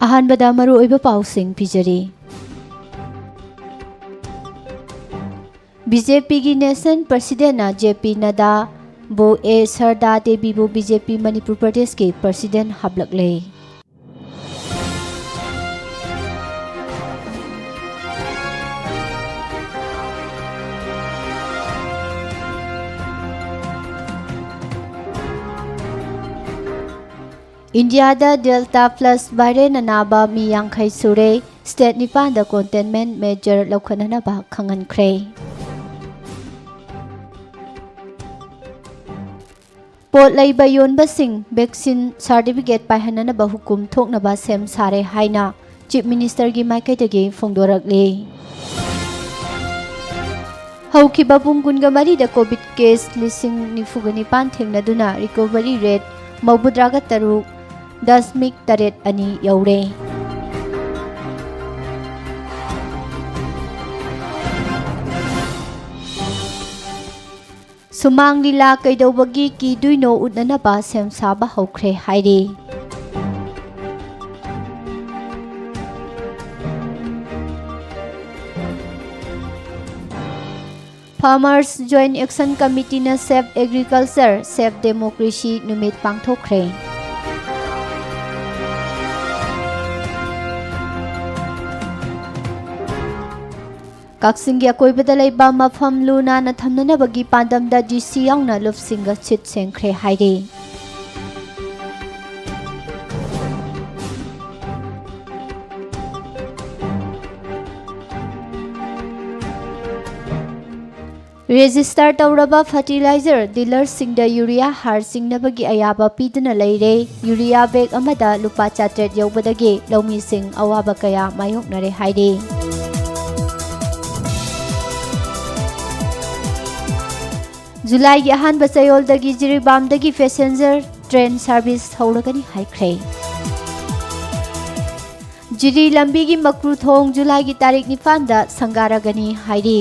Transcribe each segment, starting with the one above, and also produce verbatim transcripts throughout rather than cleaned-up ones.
ꯑꯍꯥꯟꯕꯗ ꯃꯔꯨꯑꯣꯏꯕ ꯄꯥꯎꯁꯤꯡ ꯄꯤꯖꯔꯤ꯫ ꯕꯤ ꯖꯦ ꯄꯤꯒꯤ National Presidentꯅ ꯖꯦ ꯄꯤ ꯅꯗꯥꯕꯨ ꯑꯦ ꯁꯔꯗꯥ ꯗꯦꯕꯤꯕꯨ ꯕꯤ ꯖꯦ ꯄꯤ ꯃꯅꯤꯄꯨꯔ ꯄ꯭ꯔꯗꯦꯁꯀꯤ President ꯍꯥꯞꯂꯛꯂꯦ꯫ ꯏꯟꯗꯤꯌꯥꯗ Delta Plus variant ꯑꯅꯥꯕ ꯃꯤ ꯌꯥꯡꯈꯩ ꯁꯨꯔꯦ꯫ State ꯅꯤꯄꯥꯟꯗ containment measure ꯂꯧꯈꯠꯅꯅꯕ ꯈꯪꯍꯟꯈ꯭ꯔꯦ꯫ ꯄꯣꯠ ꯂꯩꯕ ꯌꯣꯟꯕꯁꯤꯡ vaccine certificate ꯄꯥꯏꯍꯟꯅꯅꯕ ꯍꯨꯀꯨꯝ ꯊꯣꯛꯅꯕ ꯁꯦꯝ ꯁꯥꯔꯦ ꯍꯥꯏꯅ Chief Ministerꯒꯤ ꯃꯥꯏꯀꯩꯗꯒꯤ ꯐꯣꯡꯗꯣꯔꯛꯂꯤ꯫ ꯍꯧꯈꯤꯕ ꯄꯨꯡ ꯀꯨꯟꯒ ꯃꯔꯤꯗ COVID case ꯂꯤꯁꯤꯡ ꯅꯤꯐꯨꯒ ꯅꯤꯄꯥꯟ ꯊꯦꯡꯅꯗꯨꯅ recovery rate ꯃꯧꯗ꯭ꯔꯥꯒ ꯇꯔꯨꯛ ꯗꯁꯃꯤꯛ ꯇꯔꯦꯠ ꯑꯅꯤ ꯌꯧꯔꯦ꯫ ꯁꯨꯃꯥꯡ ꯂꯤꯂꯥ ꯀꯩꯗꯧꯕꯒꯤ ꯀꯤꯗꯣꯏꯅꯣ ꯎꯠꯅꯅꯕ ꯁꯦꯝ ꯁꯥꯕ ꯍꯧꯈ꯭ꯔꯦ ꯍꯥꯏꯔꯤ꯫ Farmers Joint Action Committeeꯅ Safe Agriculture, Safe Democracy ꯅꯨꯃꯤꯠ ꯄꯥꯡꯊꯣꯛꯈ꯭ꯔꯦ꯫ ꯀꯛꯆꯤꯡꯒꯤ ꯑꯀꯣꯏꯕꯗ ꯂꯩꯕ ꯃꯐꯝ ꯂꯨ ꯅꯥꯟꯅ ꯊꯝꯅꯅꯕꯒꯤ ꯄꯥꯟꯗꯝꯗ ꯗꯤ ꯁꯤ ꯌꯥꯎꯅ ꯂꯨꯞꯁꯤꯡꯒ ꯁꯤꯠ ꯁꯦꯡꯈ꯭ꯔꯦ ꯍꯥꯏꯔꯤ꯫ Register ꯇꯧꯔꯕ fertilizer dealerꯁꯤꯡꯗ urea ꯍꯥꯔ ꯆꯤꯡꯅꯕꯒꯤ ꯑꯌꯥꯕ ꯄꯤꯗꯨꯅ ꯂꯩꯔꯦ꯫ Urea bag ꯑꯃꯗ ꯂꯨꯄꯥ ꯆꯥꯇ꯭ꯔꯦꯠ ꯌꯧꯕꯗꯒꯤ ꯂꯧꯃꯤꯁꯤꯡ ꯑꯋꯥꯕ ꯀꯌꯥ ꯃꯥꯌꯣꯛꯅꯔꯦ ꯍꯥꯏꯔꯤ꯫ ꯖꯨꯂꯥꯏꯒꯤ ꯑꯍꯥꯟꯕ ꯆꯌꯣꯜꯗꯒꯤ ꯖꯤꯔꯤꯕꯥꯝꯗꯒꯤ passenger train service ꯍꯧꯔꯒꯅꯤ ꯍꯥꯏꯈ꯭ꯔꯦ꯫ ꯖꯤꯔꯤ ꯂꯝꯕꯤꯒꯤ ꯃꯀ꯭ꯔꯨ ꯊꯣꯡ ꯖꯨꯂꯥꯏꯒꯤ ꯇꯥꯔꯤꯛ ꯅꯤꯄꯥꯟꯗ ꯁꯪꯒꯥꯔꯒꯅꯤ ꯍꯥꯏꯔꯤ꯫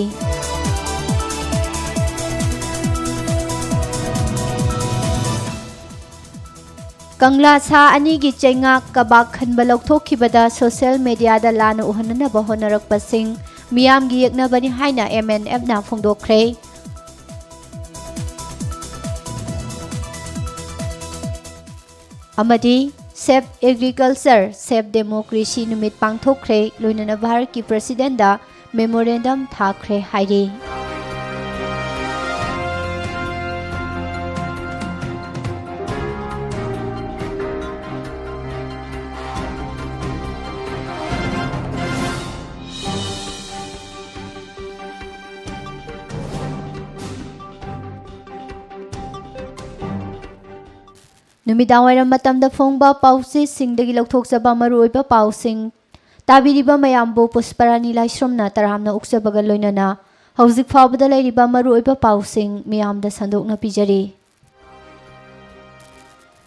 ꯀꯪꯂꯥ ꯁꯥ ꯑꯅꯤꯒꯤ ꯆꯩꯉꯥꯛ ꯀꯕꯥꯛ ꯈꯟꯕ ꯂꯧꯊꯣꯛꯈꯤꯕꯗ ꯁꯣꯁꯤꯌꯦꯜ ꯃꯦꯗꯤꯌꯥꯗ ꯂꯥꯟꯅ ꯎꯍꯟꯅꯅꯕ ꯍꯣꯠꯅꯔꯛꯄꯁꯤꯡ ꯃꯤꯌꯥꯝꯒꯤ ꯌꯦꯛꯅꯕꯅꯤ ꯍꯥꯏꯅ ꯑꯦꯝ ꯑꯦꯟ ꯑꯦꯐꯅ ꯐꯣꯡꯗꯣꯛꯈ꯭ꯔꯦ꯫ ꯑꯃꯗꯤ Save Agriculture, Save Democracy ꯅꯨꯃꯤꯠ ꯄꯥꯡꯊꯣꯛꯈ꯭ꯔꯦ꯫ ꯂꯣꯏꯅꯅ ꯚꯥꯔꯠꯀꯤ ꯄ꯭ꯔꯁꯤꯗꯦꯟꯗ ꯃꯦꯃꯣꯔꯦꯟꯗꯝ ꯊꯥꯈ꯭ꯔꯦ ꯍꯥꯏꯔꯤ꯫ ꯅꯨꯃꯤꯗꯥꯡꯋꯥꯏꯔꯝ ꯃꯇꯝꯗ ꯐꯣꯡꯕ ꯄꯥꯎꯆꯦꯁꯤꯡꯗꯒꯤ ꯂꯧꯊꯣꯛꯆꯕ ꯃꯔꯨꯑꯣꯏꯕ ꯄꯥꯎꯁꯤꯡ꯫ ꯇꯥꯕꯤꯔꯤꯕ ꯃꯌꯥꯝꯕꯨ ꯄꯨꯁꯄꯔꯥꯅꯤ ꯂꯥꯏꯁ꯭ꯔꯝꯅ ꯇꯔꯥꯝꯅ ꯑꯣꯛꯆꯕꯒ ꯂꯣꯏꯅꯅ ꯍꯧꯖꯤꯛ ꯐꯥꯎꯕꯗ ꯂꯩꯔꯤꯕ ꯃꯔꯨꯑꯣꯏꯕ ꯄꯥꯎꯁꯤꯡ ꯃꯤꯌꯥꯝꯗ ꯁꯟꯗꯣꯛꯅ ꯄꯤꯖꯔꯤ꯫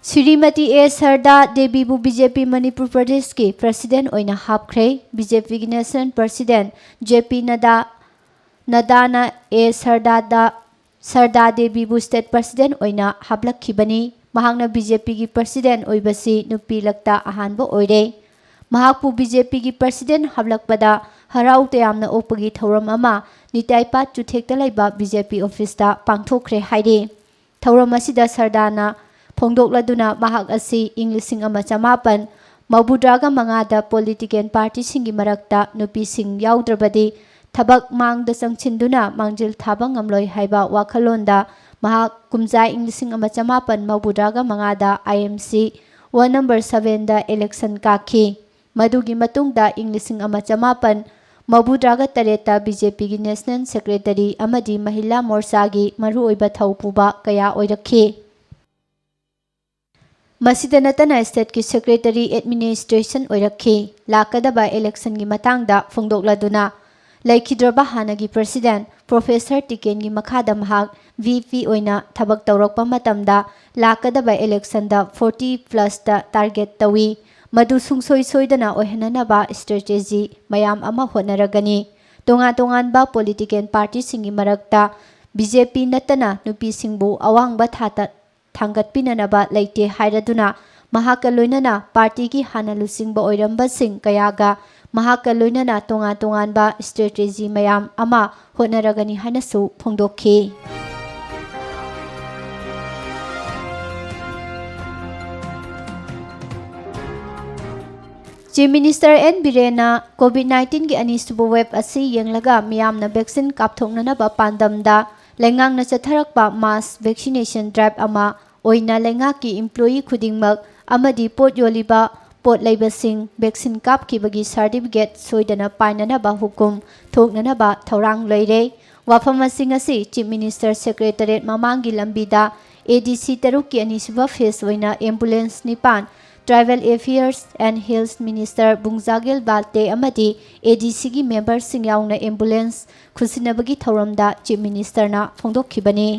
ꯁ꯭ꯔꯤꯃꯇꯤ ꯑꯦ ꯁꯔꯗꯥ ꯗꯦꯕꯤꯕꯨ ꯕꯤ ꯖꯦ ꯄꯤ ꯃꯅꯤꯄꯨꯔ ꯄ꯭ꯔꯗꯦꯁꯀꯤ ꯄ꯭ꯔꯁꯤꯗꯦꯟ ꯑꯣꯏꯅ ꯍꯥꯞꯈ꯭ꯔꯦ꯫ ꯕꯤ ꯖꯦ ꯄꯤꯒꯤ ꯅꯦꯁꯅꯦꯜ ꯄ꯭ꯔꯁꯤꯗꯦꯟ ꯖꯦ ꯄꯤ ꯅꯗꯥ, ꯅꯗꯥꯅ ꯑꯦ ꯁꯔꯗꯥꯗ, ꯁꯔꯗꯥ ꯗꯦꯕꯤꯕꯨ ꯁ꯭ꯇꯦꯠ ꯄ꯭ꯔꯁꯤꯗꯦꯟ ꯑꯣꯏꯅ ꯍꯥꯞꯂꯛꯈꯤꯕꯅꯤ꯫ ꯃꯍꯥꯛꯅ ꯕꯤ ꯖꯦ ꯄꯤꯒꯤ ꯄ꯭ꯔꯁꯤꯗꯦꯟ ꯑꯣꯏꯕꯁꯤ ꯅꯨꯄꯤ ꯂꯛꯇ ꯑꯍꯥꯟꯕ ꯑꯣꯏꯔꯦ꯫ ꯃꯍꯥꯛꯄꯨ ꯕꯤ ꯖꯦ ꯄꯤꯒꯤ ꯄ꯭ꯔꯁꯤꯗꯦꯟ ꯍꯥꯞꯂꯛꯄꯗ ꯍꯔꯥꯎ ꯇꯌꯥꯝꯅ ꯑꯣꯛꯄꯒꯤ ꯊꯧꯔꯝ ꯑꯃ ꯅꯤꯇꯥꯏꯄꯥꯠ ꯆꯨꯊꯦꯛꯇ ꯂꯩꯕ ꯕꯤ ꯖꯦ ꯄꯤ ꯑꯣꯐꯤꯁꯇ ꯄꯥꯡꯊꯣꯛꯈ꯭ꯔꯦ ꯍꯥꯏꯔꯤ꯫ ꯊꯧꯔꯝ ꯑꯁꯤꯗ ꯁꯔꯗꯥꯅ ꯐꯣꯡꯗꯣꯛꯂꯗꯨꯅ ꯃꯍꯥꯛ ꯑꯁꯤ ꯏꯪ ꯂꯤꯁꯤꯡ ꯑꯃ ꯆꯃꯥꯄꯟ ꯃꯧꯗ꯭ꯔꯥꯒ ꯃꯉꯥꯗ ꯄꯣꯂꯤꯇꯤꯀꯦꯜ ꯄꯥꯔꯇꯤꯁꯤꯡꯒꯤ ꯃꯔꯛꯇ ꯅꯨꯄꯤꯁꯤꯡ ꯌꯥꯎꯗ꯭ꯔꯕꯗꯤ ꯊꯕꯛ ꯃꯥꯡꯗ ꯆꯪꯁꯤꯟꯗꯨꯅ ꯃꯥꯡꯖꯤꯜ ꯊꯥꯕ ꯉꯝꯂꯣꯏ ꯍꯥꯏꯕ ꯋꯥꯈꯜꯂꯣꯟꯗ ꯃꯍꯥꯛ ꯀꯨꯝꯖꯥ ꯏꯪ ꯂꯤꯁꯤꯡ ꯑꯃ ꯆꯃꯥꯄꯟ ꯃꯧꯗ꯭ꯔꯥꯒ ꯃꯉꯥꯗ ꯑꯥꯏ ꯑꯦꯝ ꯁꯤ ꯋꯥꯔꯗ ꯅꯝꯕꯔ ꯁꯚꯦꯟꯗ ꯏꯂꯦꯛꯁꯟ ꯀꯥꯈꯤ꯫ ꯃꯗꯨꯒꯤ ꯃꯇꯨꯡꯗ ꯏꯪ ꯂꯤꯁꯤꯡ ꯑꯃ ꯆꯃꯥꯄꯟ ꯃꯧꯗ꯭ꯔꯥꯒ ꯇꯔꯦꯠꯇ ꯕꯤ ꯖꯦ ꯄꯤꯒꯤ ꯅꯦꯁꯅꯦꯜ ꯁꯦꯀ꯭ꯔꯦꯇꯔꯤ ꯑꯃꯗꯤ ꯃꯍꯤꯂꯥ ꯃꯣꯔꯆꯥꯒꯤ ꯃꯔꯨꯑꯣꯏꯕ ꯊꯧ ꯄꯨꯕ ꯀꯌꯥ ꯑꯣꯏꯔꯛꯈꯤ꯫ ꯃꯁꯤꯗ ꯅꯠꯇꯅ ꯁ꯭ꯇꯦꯠꯀꯤ ꯁꯦꯀ꯭ꯔꯦꯇꯔꯤ ꯑꯦꯗꯃꯤꯅꯤꯁꯇ꯭ꯔꯦꯁꯟ ꯑꯣꯏꯔꯛꯈꯤ꯫ ꯂꯥꯛꯀꯗꯕ ꯏꯂꯦꯛꯁꯟꯒꯤ ꯃꯇꯥꯡꯗ ꯐꯣꯡꯗꯣꯛꯂꯗꯨꯅ ꯂꯩꯈꯤꯗ꯭ꯔꯕ ꯍꯥꯟꯅꯒꯤ ꯄ꯭ꯔꯁꯤꯗꯦꯟ ꯄ꯭ꯔꯣꯐꯦꯁꯔ ꯇꯤꯀꯦꯟꯒꯤ ꯃꯈꯥꯗ ꯃꯍꯥꯛ ꯚꯤ ꯄꯤ ꯑꯣꯏꯅ ꯊꯕꯛ ꯇꯧꯔꯛꯄ ꯃꯇꯝꯗ ꯂꯥꯛꯀꯗꯕ ꯏꯂꯦꯛꯁꯟꯗ ꯐꯣꯔꯇꯤ ꯄ꯭ꯂꯁꯇ ꯇꯥꯔꯒꯦꯠ ꯇꯧꯏ꯫ ꯃꯗꯨ ꯁꯨꯡꯁꯣꯏ ꯁꯣꯏꯗꯅ ꯑꯣꯏꯍꯟꯅꯅꯕ ꯁ꯭ꯇ꯭ꯔꯦꯇꯦꯖꯤ ꯃꯌꯥꯝ ꯑꯃ ꯍꯣꯠꯅꯔꯒꯅꯤ꯫ ꯇꯣꯉꯥꯟ ꯇꯣꯉꯥꯟꯕ ꯄꯣꯂꯤꯇꯤꯀꯦꯜ ꯄꯥꯔꯇꯤꯁꯤꯡꯒꯤ ꯃꯔꯛꯇ ꯕꯤ ꯖꯦ ꯄꯤ ꯅꯠꯇꯅ ꯅꯨꯄꯤꯁꯤꯡꯕꯨ ꯑꯋꯥꯡꯕ ꯊꯥꯛꯇ ꯊꯥꯡꯒꯠꯄꯤꯅꯅꯕ ꯂꯩꯇꯦ ꯍꯥꯏꯔꯗꯨꯅ ꯃꯍꯥꯛꯀ ꯂꯣꯏꯅꯅ ꯄꯥꯔꯇꯤꯒꯤ ꯍꯥꯟꯅ ꯂꯨꯆꯤꯡꯕ ꯑꯣꯏꯔꯝꯕꯁꯤꯡ ꯀꯌꯥꯒ ꯃꯍꯥꯛꯀ ꯂꯣꯏꯅꯅ ꯇꯣꯉꯥꯟ ꯇꯣꯉꯥꯟꯕ ꯁ꯭ꯇ꯭ꯔꯦꯇꯦꯖꯤ ꯃꯌꯥꯝ ꯑꯃ ꯍꯣꯠꯅꯔꯒꯅꯤ ꯍꯥꯏꯅꯁꯨ ꯐꯣꯡꯗꯣꯛꯈꯤ꯫ ꯆꯤꯐ ꯃꯤꯅꯤꯁꯇꯔ ꯑꯦꯟ ꯕꯤꯔꯦꯟꯅ ꯀꯣꯚꯤꯗ ꯅꯥꯏꯟꯇꯤꯟꯒꯤ ꯑꯅꯤꯁꯨꯕ ꯋꯦꯕ ꯑꯁꯤ ꯌꯦꯡꯂꯒ ꯃꯤꯌꯥꯝꯅ ꯚꯦꯛꯁꯤꯟ ꯀꯥꯞꯊꯣꯛꯅꯅꯕ ꯄꯥꯟꯗꯝꯗ ꯂꯩꯉꯥꯛꯅ ꯆꯠꯊꯔꯛꯄ ꯃꯥꯁ ꯚꯦꯛꯁꯤꯅꯦꯁꯟ ꯗ꯭ꯔꯥꯏꯚ ꯑꯃ ꯑꯣꯏꯅ ꯂꯩꯉꯥꯛꯀꯤ ꯏꯝꯄ꯭ꯂꯣꯌꯤ ꯈꯨꯗꯤꯡꯃꯛ ꯑꯃꯗꯤ ꯄꯣꯠ ꯌꯣꯜꯂꯤꯕ ꯄꯣꯠ ꯂꯩꯕꯁꯤꯡ ꯚꯦꯛꯁꯤꯟ ꯀꯥꯞꯈꯤꯕꯒꯤ ꯁꯥꯔꯇꯤꯐꯤꯀꯦꯠ ꯁꯣꯏꯗꯅ ꯄꯥꯏꯅꯅꯕ ꯍꯨꯀꯨꯝ ꯊꯣꯛꯅꯅꯕ ꯊꯧꯔꯥꯡ ꯂꯩꯔꯦ꯫ ꯋꯥꯐꯝ ꯑꯁꯤ ꯉꯁꯤ ꯆꯤꯐ ꯃꯤꯅꯤꯁꯇꯔ ꯁꯦꯀ꯭ꯔꯦꯇꯔꯦꯠ ꯃꯃꯥꯡꯒꯤ ꯂꯝꯕꯤꯗ ꯑꯦ ꯗꯤ ꯁꯤ ꯇꯔꯨꯛꯀꯤ ꯑꯅꯤꯁꯨꯕ ꯐꯦꯁ ꯑꯣꯏꯅ ꯑꯦꯝꯕꯨꯂꯦꯟꯁ ꯅꯤꯄꯥꯟ, tribal affairs and hills minister ꯕꯨꯡꯖꯥꯒꯤꯜ ꯕꯥꯜꯇꯦ ꯑꯃꯗꯤ ꯑꯦ ꯗꯤ ꯁꯤꯒꯤ ꯃꯦꯝꯕꯔꯁꯤꯡ ꯌꯥꯎꯅ ꯑꯦꯝꯕꯨꯂꯦꯟꯁ ꯈꯨꯠꯁꯤꯟꯅꯕꯒꯤ ꯊꯧꯔꯝꯗ ꯆꯤꯐ ꯃꯤꯅꯤꯁꯇꯔꯅ ꯐꯣꯡꯗꯣꯛꯈꯤꯕꯅꯤ꯫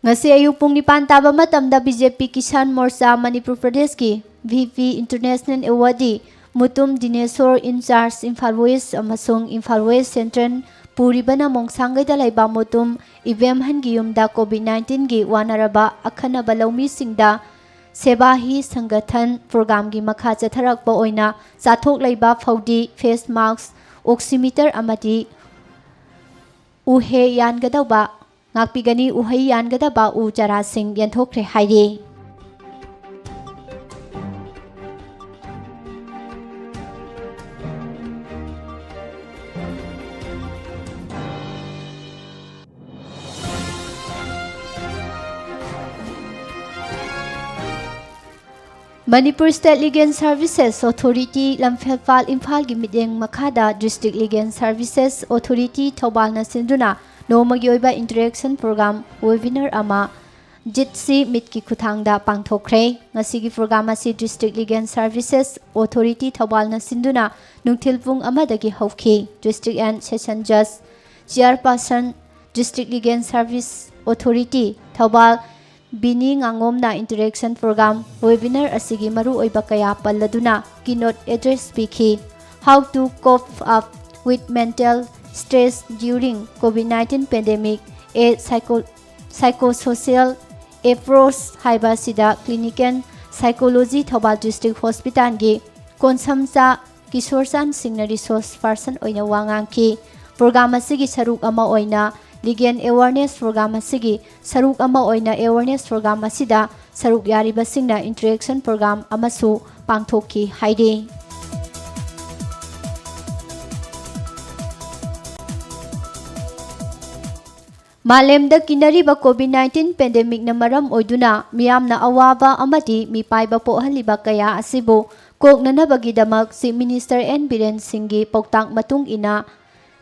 ꯉꯁꯤ ꯑꯌꯨꯛ ꯄꯨꯡ ꯅꯤꯄꯥꯟ ꯇꯥꯕ ꯃꯇꯝꯗ B J P Kisan Morcha Manipur ꯄ꯭ꯔꯗꯦꯁꯀꯤ V P international awardee Mutum Dinesor, incharge Imphal west ꯑꯃꯁꯨꯡ ꯏꯝꯐꯥꯜ ꯋꯦꯁ ꯁꯦꯟꯇ꯭ꯔꯦꯜ ꯄꯨꯔꯤꯕꯅ ꯃꯣꯡꯁꯥꯡꯒꯩꯗ ꯂꯩꯕ ꯃꯨꯇꯨꯝ ꯏꯕꯦꯝꯍꯟꯒꯤ ꯌꯨꯝꯗ ꯀꯣꯚꯤꯗ ꯅꯥꯏꯟꯇꯤꯟꯒꯤ ꯋꯥꯅꯔꯕ ꯑꯈꯟꯅꯕ ꯂꯧꯃꯤꯁꯤꯡꯗ ꯁꯦꯕꯥ ꯍꯤ ꯁꯪꯒꯊꯟ ꯄ꯭ꯔꯣꯒ꯭ꯔꯥꯝꯒꯤ ꯃꯈꯥ ꯆꯠꯊꯔꯛꯄ ꯑꯣꯏꯅ ꯆꯥꯊꯣꯛ ꯂꯩꯕ ꯐꯧꯗꯤ, ꯐꯦꯁ ꯃꯥꯁꯛ, ꯑꯣꯛꯁꯤꯃꯤꯇꯔ ꯑꯃꯗꯤ ꯎꯍꯦ ꯌꯥꯟꯒꯗꯧꯕ ꯉꯥꯛꯄꯤꯒꯅꯤ, ꯎꯍꯩ ꯌꯥꯟꯒꯗꯕ ꯎ ꯆꯥꯔꯥꯁꯤꯡ ꯌꯦꯟꯊꯣꯛꯈ꯭ꯔꯦ ꯍꯥꯏꯔꯤ꯫ Manipur state legal services authority Lamphelpat ꯏꯝꯐꯥꯜꯒꯤ ꯃꯤꯠꯌꯦꯡ ꯃꯈꯥꯗ ꯗꯤꯁꯇ꯭ꯔꯤꯛ ꯂꯤꯒꯦꯜ ꯁꯔꯚꯤꯁꯦꯁ ꯑꯣꯊꯣꯔꯤꯇꯤ ꯊꯧꯕꯥꯜꯅ ꯁꯤꯟꯗꯨꯅ ꯅꯣꯡꯃꯒꯤ ꯑꯣꯏꯕ ꯏꯟꯇꯔꯦꯛꯁꯟ ꯄ꯭ꯔꯣꯒ꯭ꯔꯥꯝ ꯋꯦꯕꯤꯅꯥꯔ ꯑꯃ ꯖꯤꯠꯁꯤ ꯃꯤꯠꯀꯤ ꯈꯨꯠꯊꯥꯡꯗ ꯄꯥꯡꯊꯣꯛꯈ꯭ꯔꯦ꯫ ꯉꯁꯤꯒꯤ ꯄ꯭ꯔꯣꯒ꯭ꯔꯥꯝ ꯑꯁꯤ ꯗꯤꯁꯇ꯭ꯔꯤꯛ ꯂꯤꯒꯦꯜ ꯁꯔꯚꯤꯁꯦꯁ ꯑꯣꯊꯣꯔꯤꯇꯤ ꯊꯧꯕꯥꯜꯅ ꯁꯤꯟꯗꯨꯅ ꯅꯨꯡꯊꯤꯜ ꯄꯨꯡ ꯑꯃꯗꯒꯤ ꯍꯧꯈꯤ꯫ ꯗꯤꯁꯇ꯭ꯔꯤꯛ ꯑꯦꯟ ꯁꯦꯁꯟ ꯖꯖ, chairperson, district legal service authority Thoubal Bini ꯉꯥꯉꯣꯝꯅ ꯏꯟꯇꯔꯦꯛꯁꯟ ꯄ꯭ꯔꯣꯒ꯭ꯔꯥꯝ ꯋꯦꯕꯤꯅꯥꯔ ꯑꯁꯤꯒꯤ ꯃꯔꯨꯑꯣꯏꯕ ꯀꯌꯥ ꯄꯜꯂꯗꯨꯅ ꯀꯤꯅꯣꯠ ꯑꯦꯗ꯭ꯔꯦꯁ ꯄꯤꯈꯤ꯫ How to Cope Up with Mental Stress During COVID nineteen Pandemic, A Psycho Psychosocial Approach ꯍꯥꯏꯕ ꯑꯁꯤꯗ Clinical Psychology Thoubal District Hospitalꯒꯤ ꯀꯣꯟꯁꯝꯆꯥ ꯀꯤꯁꯣꯔꯆꯥꯟ ꯁꯤꯡꯅ resource person ꯑꯣꯏꯅ ꯋꯥ ꯉꯥꯡꯈꯤ꯫ Program ꯑꯁꯤꯒꯤ ꯁꯔꯨꯛ ꯑꯃ ꯑꯣꯏꯅ Legal Awareness Program ꯑꯁꯤꯒꯤ ꯁꯔꯨꯛ ꯑꯃ ꯑꯣꯏꯅ awareness program ꯑꯁꯤꯗ ꯁꯔꯨꯛ ꯌꯥꯔꯤꯕꯁꯤꯡꯅ interaction program ꯑꯃꯁꯨ ꯄꯥꯡꯊꯣꯛꯈꯤ ꯍꯥꯏꯔꯤ꯫ ꯃꯥꯂꯦꯝꯗ ꯀꯤꯅꯔꯤꯕ COVID nineteen pandemicꯅ ꯃꯔꯝ ꯑꯣꯏꯗꯨꯅ ꯃꯤꯌꯥꯝꯅ ꯑꯋꯥꯕ ꯑꯃꯗꯤ ꯃꯤꯄꯥꯏꯕ ꯄꯣꯛꯍꯜꯂꯤꯕ ꯀꯌꯥ ꯑꯁꯤꯕꯨ ꯀꯣꯛꯅꯅꯕꯒꯤꯗꯃꯛ Chief Minister N ꯕꯤꯔꯦꯟ ꯁꯤꯡꯒꯤ ꯄꯥꯎꯇꯥꯛ ꯃꯇꯨꯡ ꯏꯟꯅ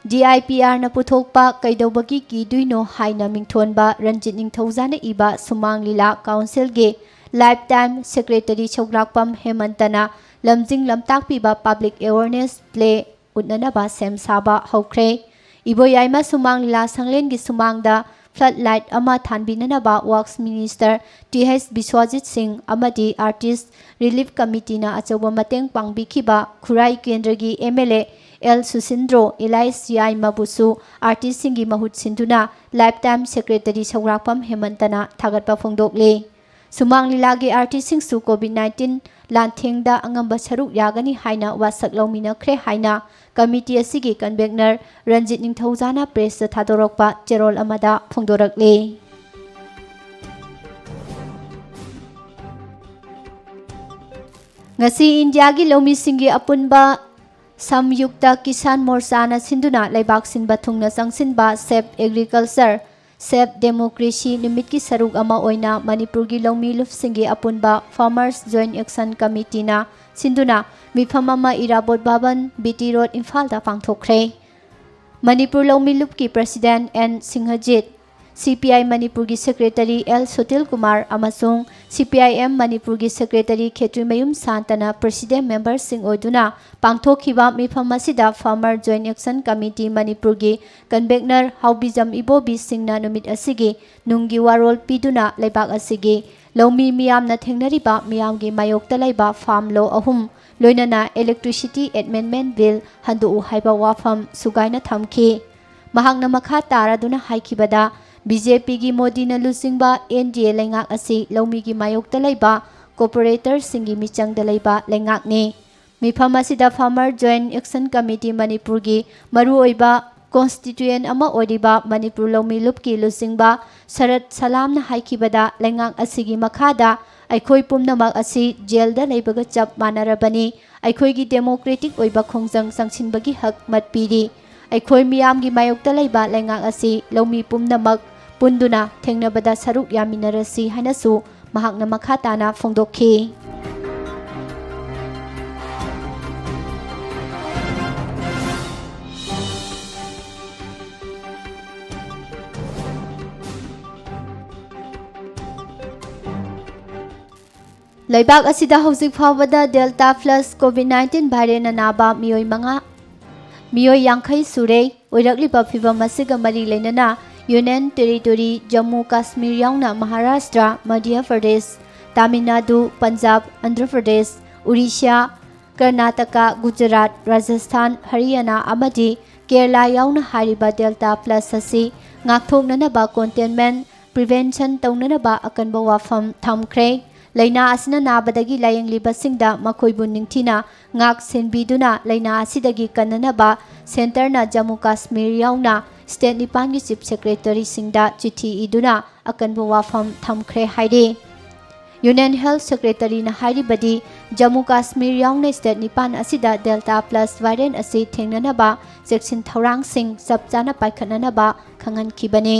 DIPRꯅ ꯄꯨꯊꯣꯛꯄ ꯀꯩꯗꯧꯕꯒꯤ ꯀꯤꯗꯣꯏꯅꯣ ꯍꯥꯏꯅ ꯃꯤꯡꯊꯣꯟꯕ ꯔꯟꯖꯤꯠ ꯅꯤꯡꯊꯧꯖꯥꯅ ꯏꯕ ꯁꯨꯃꯥꯡ ꯂꯤꯂꯥ councilꯒꯤ lifetime secretary ꯁꯧꯒ꯭ꯔꯥꯛꯄꯝ ꯍꯦꯃꯟꯇꯅ ꯂꯝꯖꯤꯡ ꯂꯝꯇꯥꯛꯄꯤꯕ public awareness play ꯎꯠꯅꯅꯕ ꯁꯦꯝ ꯁꯥꯕ ꯍꯧꯈ꯭ꯔꯦ꯫ ꯏꯕꯣꯌꯥꯏꯃ ꯁꯨꯃꯥꯡ ꯂꯤꯂꯥ ꯁꯪꯂꯦꯟꯒꯤ ꯁꯨꯃꯥꯡꯗ flood light ꯑꯃ ꯊꯥꯟꯕꯤꯅꯅꯕ Works Minister ꯇꯤ ꯑꯩꯆ ꯕꯤꯁ꯭ꯋꯥꯖꯤꯠ ꯁꯤꯡ ꯑꯃꯗꯤ Artist Relief Committeeꯅ ꯑꯆꯧꯕ ꯃꯇꯦꯡ ꯄꯥꯡꯕꯤꯈꯤꯕ ꯈꯨꯔꯥꯏ ꯀꯦꯟꯗ꯭ꯔꯒꯤ MLA ꯑꯦꯜ ꯁꯨꯁꯤꯟꯗ꯭ꯔꯣ ꯏꯂꯥꯏꯁ ꯌꯥꯏꯃꯕꯨꯁꯨ artistꯁꯤꯡꯒꯤ ꯃꯍꯨꯠ ꯁꯤꯟꯗꯨꯅ lifetime secretary ꯁꯧꯒ꯭ꯔꯥꯛꯄꯝ ꯍꯦꯃꯟꯇꯅ ꯊꯥꯒꯠꯄ ꯐꯣꯡꯗꯣꯛꯂꯤ꯫ ꯁꯨꯃꯥꯡ ꯂꯤꯂꯥꯒꯤ artistꯁꯤꯡꯁꯨ COVID nineteen ꯂꯥꯟꯊꯦꯡꯗ ꯑꯉꯝꯕ ꯁꯔꯨꯛ ꯌꯥꯒꯅꯤ ꯍꯥꯏꯅ ꯋꯥꯁꯛ ꯂꯧꯃꯤꯟꯅꯈ꯭ꯔꯦ ꯍꯥꯏꯅ committee ꯑꯁꯤꯒꯤ convener ꯔꯟꯖꯤꯠ ꯅꯤꯡꯊꯧꯖꯥꯅ pressꯇ ꯊꯥꯗꯣꯔꯛꯄ ꯆꯦꯔꯣꯜ ꯑꯃꯗ ꯐꯣꯡꯗꯣꯔꯛꯂꯤ꯫ ꯉꯁꯤ ꯏꯟꯗꯤꯌꯥꯒꯤ ꯂꯧꯃꯤꯁꯤꯡꯒꯤ ꯑꯄꯨꯟꯕ ꯁꯝꯌꯨꯛꯇ ꯀꯤꯁꯥꯟ ꯃꯣꯔꯆꯥꯅ ꯁꯤꯟꯗꯨꯅ ꯂꯩꯕꯥꯛ ꯁꯤꯟꯕ ꯊꯨꯡꯅ ꯆꯪꯁꯤꯟꯕ Save Agriculture, Save Democracy ꯅꯨꯃꯤꯠꯀꯤ ꯁꯔꯨꯛ ꯑꯃ ꯑꯣꯏꯅ ꯃꯅꯤꯄꯨꯔꯒꯤ ꯂꯧꯃꯤ ꯂꯨꯞꯁꯤꯡꯒꯤ ꯑꯄꯨꯟꯕ Farmers Joint Action Committeeꯅ ꯁꯤꯟꯗꯨꯅ ꯃꯤꯐꯝ ꯑꯃ ꯏꯔꯥꯕꯣꯠ ꯚꯕꯟ, ꯕꯤ ꯇꯤ ꯔꯣꯗ, ꯏꯝꯐꯥꯜꯗ ꯄꯥꯡꯊꯣꯛꯈ꯭ꯔꯦ꯫ ꯃꯅꯤꯄꯨꯔ ꯂꯧꯃꯤ ꯂꯨꯞꯀꯤ president ꯑꯦꯟ ꯁꯤꯡꯍꯖꯤꯠ, CPI ꯃꯅꯤꯄꯨꯔꯒꯤ secretary ꯑꯦꯜ ꯁꯨꯇꯤꯜ ꯀꯨꯃꯥꯔ ꯑꯃꯁꯨꯡ CPIM ꯃꯅꯤꯄꯨꯔꯒꯤ secretary ꯈꯦꯇ꯭ꯔꯤꯃꯌꯨꯝ ꯁꯥꯟꯇꯅ president memberꯁꯤꯡ ꯑꯣꯏꯗꯨꯅ ꯄꯥꯡꯊꯣꯛꯈꯤꯕ ꯃꯤꯐꯝ ꯑꯁꯤꯗ Farmer Joint Action Committee ꯃꯅꯤꯄꯨꯔꯒꯤ convener ꯍꯥꯎꯕꯤꯖꯝ ꯏꯕꯣꯕꯤ ꯁꯤꯡꯅ ꯅꯨꯃꯤꯠ ꯑꯁꯤꯒꯤ ꯅꯨꯡꯒꯤ ꯋꯥꯔꯣꯜ ꯄꯤꯗꯨꯅ ꯂꯩꯕꯥꯛ ꯑꯁꯤꯒꯤ ꯂꯧꯃꯤ ꯃꯤꯌꯥꯝꯅ ꯊꯦꯡꯅꯔꯤꯕ ꯃꯤꯌꯥꯝꯒꯤ ꯃꯥꯌꯣꯛꯇ ꯂꯩꯕ farm law ꯑꯍꯨꯝ ꯂꯣꯏꯅꯅ Electricity Amendment Bill ꯍꯟꯗꯣꯛꯎ ꯍꯥꯏꯕ ꯋꯥꯐꯝ ꯁꯨꯒꯥꯏꯅ ꯊꯝꯈꯤ꯫ ꯃꯍꯥꯛꯅ ꯃꯈꯥ ꯇꯥꯔꯗꯨꯅ ꯍꯥꯏꯈꯤꯕꯗ, ꯕꯤ ꯖꯦ ꯄꯤꯒꯤ ꯃꯣꯗꯤꯅ ꯂꯨꯆꯤꯡꯕ ꯑꯦꯟ ꯗꯤ ꯑꯦ ꯂꯩꯉꯥꯛ ꯑꯁꯤ ꯂꯧꯃꯤꯒꯤ ꯃꯥꯌꯣꯛꯇ ꯂꯩꯕ ꯀꯣꯔꯄꯣꯔꯦꯇꯔꯁꯤꯡꯒꯤ ꯃꯤꯆꯪꯗ ꯂꯩꯕ ꯂꯩꯉꯥꯛꯅꯤ꯫ ꯃꯤꯐꯝ ꯑꯁꯤꯗ Farmer Joint Action Committee ꯃꯅꯤꯄꯨꯔꯒꯤ ꯃꯔꯨꯑꯣꯏꯕ ꯀꯣꯟꯁꯇꯤꯇ꯭ꯌꯨꯌꯦꯟ ꯑꯃ ꯑꯣꯏꯔꯤꯕ ꯃꯅꯤꯄꯨꯔ ꯂꯧꯃꯤ ꯂꯨꯞꯀꯤ ꯂꯨꯆꯤꯡꯕ ꯁꯔꯠ ꯁꯂꯥꯝꯅ ꯍꯥꯏꯈꯤꯕꯗ, ꯂꯩꯉꯥꯛ ꯑꯁꯤꯒꯤ ꯃꯈꯥꯗ ꯑꯩꯈꯣꯏ ꯄꯨꯝꯅꯃꯛ ꯑꯁꯤ ꯖꯦꯜꯗ ꯂꯩꯕꯒ ꯆꯞ ꯃꯥꯟꯅꯔꯕꯅꯤ꯫ ꯑꯩꯈꯣꯏꯒꯤ ꯗꯦꯃꯣꯀ꯭ꯔꯦꯇꯤꯛ ꯑꯣꯏꯕ ꯈꯣꯡꯖꯪ ꯆꯪꯁꯤꯟꯕꯒꯤ ꯍꯛ ꯃꯠ ꯄꯤꯔꯤ꯫ ꯑꯩꯈꯣꯏ ꯃꯤꯌꯥꯝꯒꯤ ꯃꯥꯌꯣꯛꯇ ꯂꯩꯕ ꯂꯩꯉꯥꯛ ꯑꯁꯤ ꯂꯧꯃꯤ ꯄꯨꯝꯅꯃꯛ ꯄꯨꯟꯗꯨꯅ ꯊꯦꯡꯅꯕꯗ ꯁꯔꯨꯛ ꯌꯥꯃꯤꯟꯅꯔꯁꯤ ꯍꯥꯏꯅꯁꯨ ꯃꯍꯥꯛꯅ ꯃꯈꯥ ꯇꯥꯅ ꯐꯣꯡꯗꯣꯛꯈꯤ꯫ ꯂꯩꯕꯥꯛ ꯑꯁꯤꯗ ꯍꯧꯖꯤꯛ ꯐꯥꯎꯕꯗ Delta plus COVID nineteen virus ꯅ ꯅꯥꯕ ꯃꯤꯑꯣꯏ ꯃꯉꯥ, ꯃꯤꯑꯣꯏ ꯌꯥꯡꯈꯩ ꯁꯨꯔꯦ꯫ ꯑꯣꯏꯔꯛꯂꯤꯕ ꯐꯤꯚꯝ ꯑꯁꯤꯒ ꯃꯔꯤ ꯂꯩꯅꯅ Union Territory ꯖꯝꯃꯨ ꯀꯥꯁꯃꯤꯔ ꯌꯥꯎꯅ ꯃꯍꯥꯔꯥꯁꯇ꯭ꯔ, ꯃꯙ꯭ꯌ ꯄ꯭ꯔꯗꯦꯁ, ꯇꯥꯃꯤꯜ ꯅꯥꯗꯨ, ꯄꯟꯖꯥꯕ, ꯑꯟꯙ꯭ꯔ ꯄ꯭ꯔꯗꯦꯁ, ꯎꯔꯤꯁ꯭ꯌꯥ, ꯀꯔꯅꯥꯇꯀꯥ, ꯒꯨꯖꯔꯥꯠ, ꯔꯥꯖꯁꯊꯥꯟ, ꯍꯔꯤꯌꯥꯅꯥ ꯑꯃꯗꯤ ꯀꯦꯔꯂꯥ ꯌꯥꯎꯅ ꯍꯥꯏꯔꯤꯕ Delta plus ꯑꯁꯤ ꯉꯥꯛꯊꯣꯛꯅꯅꯕ containment prevention ꯇꯧꯅꯅꯕ ꯑꯀꯟꯕ ꯋꯥꯐꯝ ꯊꯝꯈ꯭ꯔꯦ꯫ ꯂꯥꯏꯅꯥ ꯑꯁꯤꯅ ꯅꯥꯕꯗꯒꯤ ꯂꯥꯌꯦꯡꯂꯤꯕꯁꯤꯡꯗ ꯃꯈꯣꯏꯕꯨ ꯅꯤꯡꯊꯤꯅ ꯉꯥꯛ ꯁꯦꯟꯕꯤꯗꯨꯅ ꯂꯥꯏꯅꯥ ꯑꯁꯤꯗꯒꯤ ꯀꯟꯅꯅꯕ centre ꯅ ꯖꯝꯃꯨ ꯀꯥꯁꯃꯤꯔ ꯌꯥꯎꯅ state ꯅꯤꯄꯥꯟꯒꯤ chief secretary ꯁꯤꯡꯗ ꯆꯤꯊꯤ ꯏꯗꯨꯅ ꯑꯀꯟꯕ ꯋꯥꯐꯝ ꯊꯝꯈ꯭ꯔꯦ ꯍꯥꯏꯔꯤ꯫ Union Health Secretary ꯅ ꯍꯥꯏꯔꯤꯕꯗꯤ, ꯖꯝꯃꯨ ꯀꯥꯁꯃꯤꯔ ꯌꯥꯎꯅ state ꯅꯤꯄꯥꯟ ꯑꯁꯤꯗ Delta plus variant ꯑꯁꯤ ꯊꯦꯡꯅꯅꯕ ꯆꯦꯛꯁꯤꯟ ꯊꯧꯔꯥꯡꯁꯤꯡ ꯆꯞ ꯆꯥꯅ ꯄꯥꯏꯈꯠꯅꯅꯕ ꯈꯪꯍꯟꯈꯤꯕꯅꯤ꯫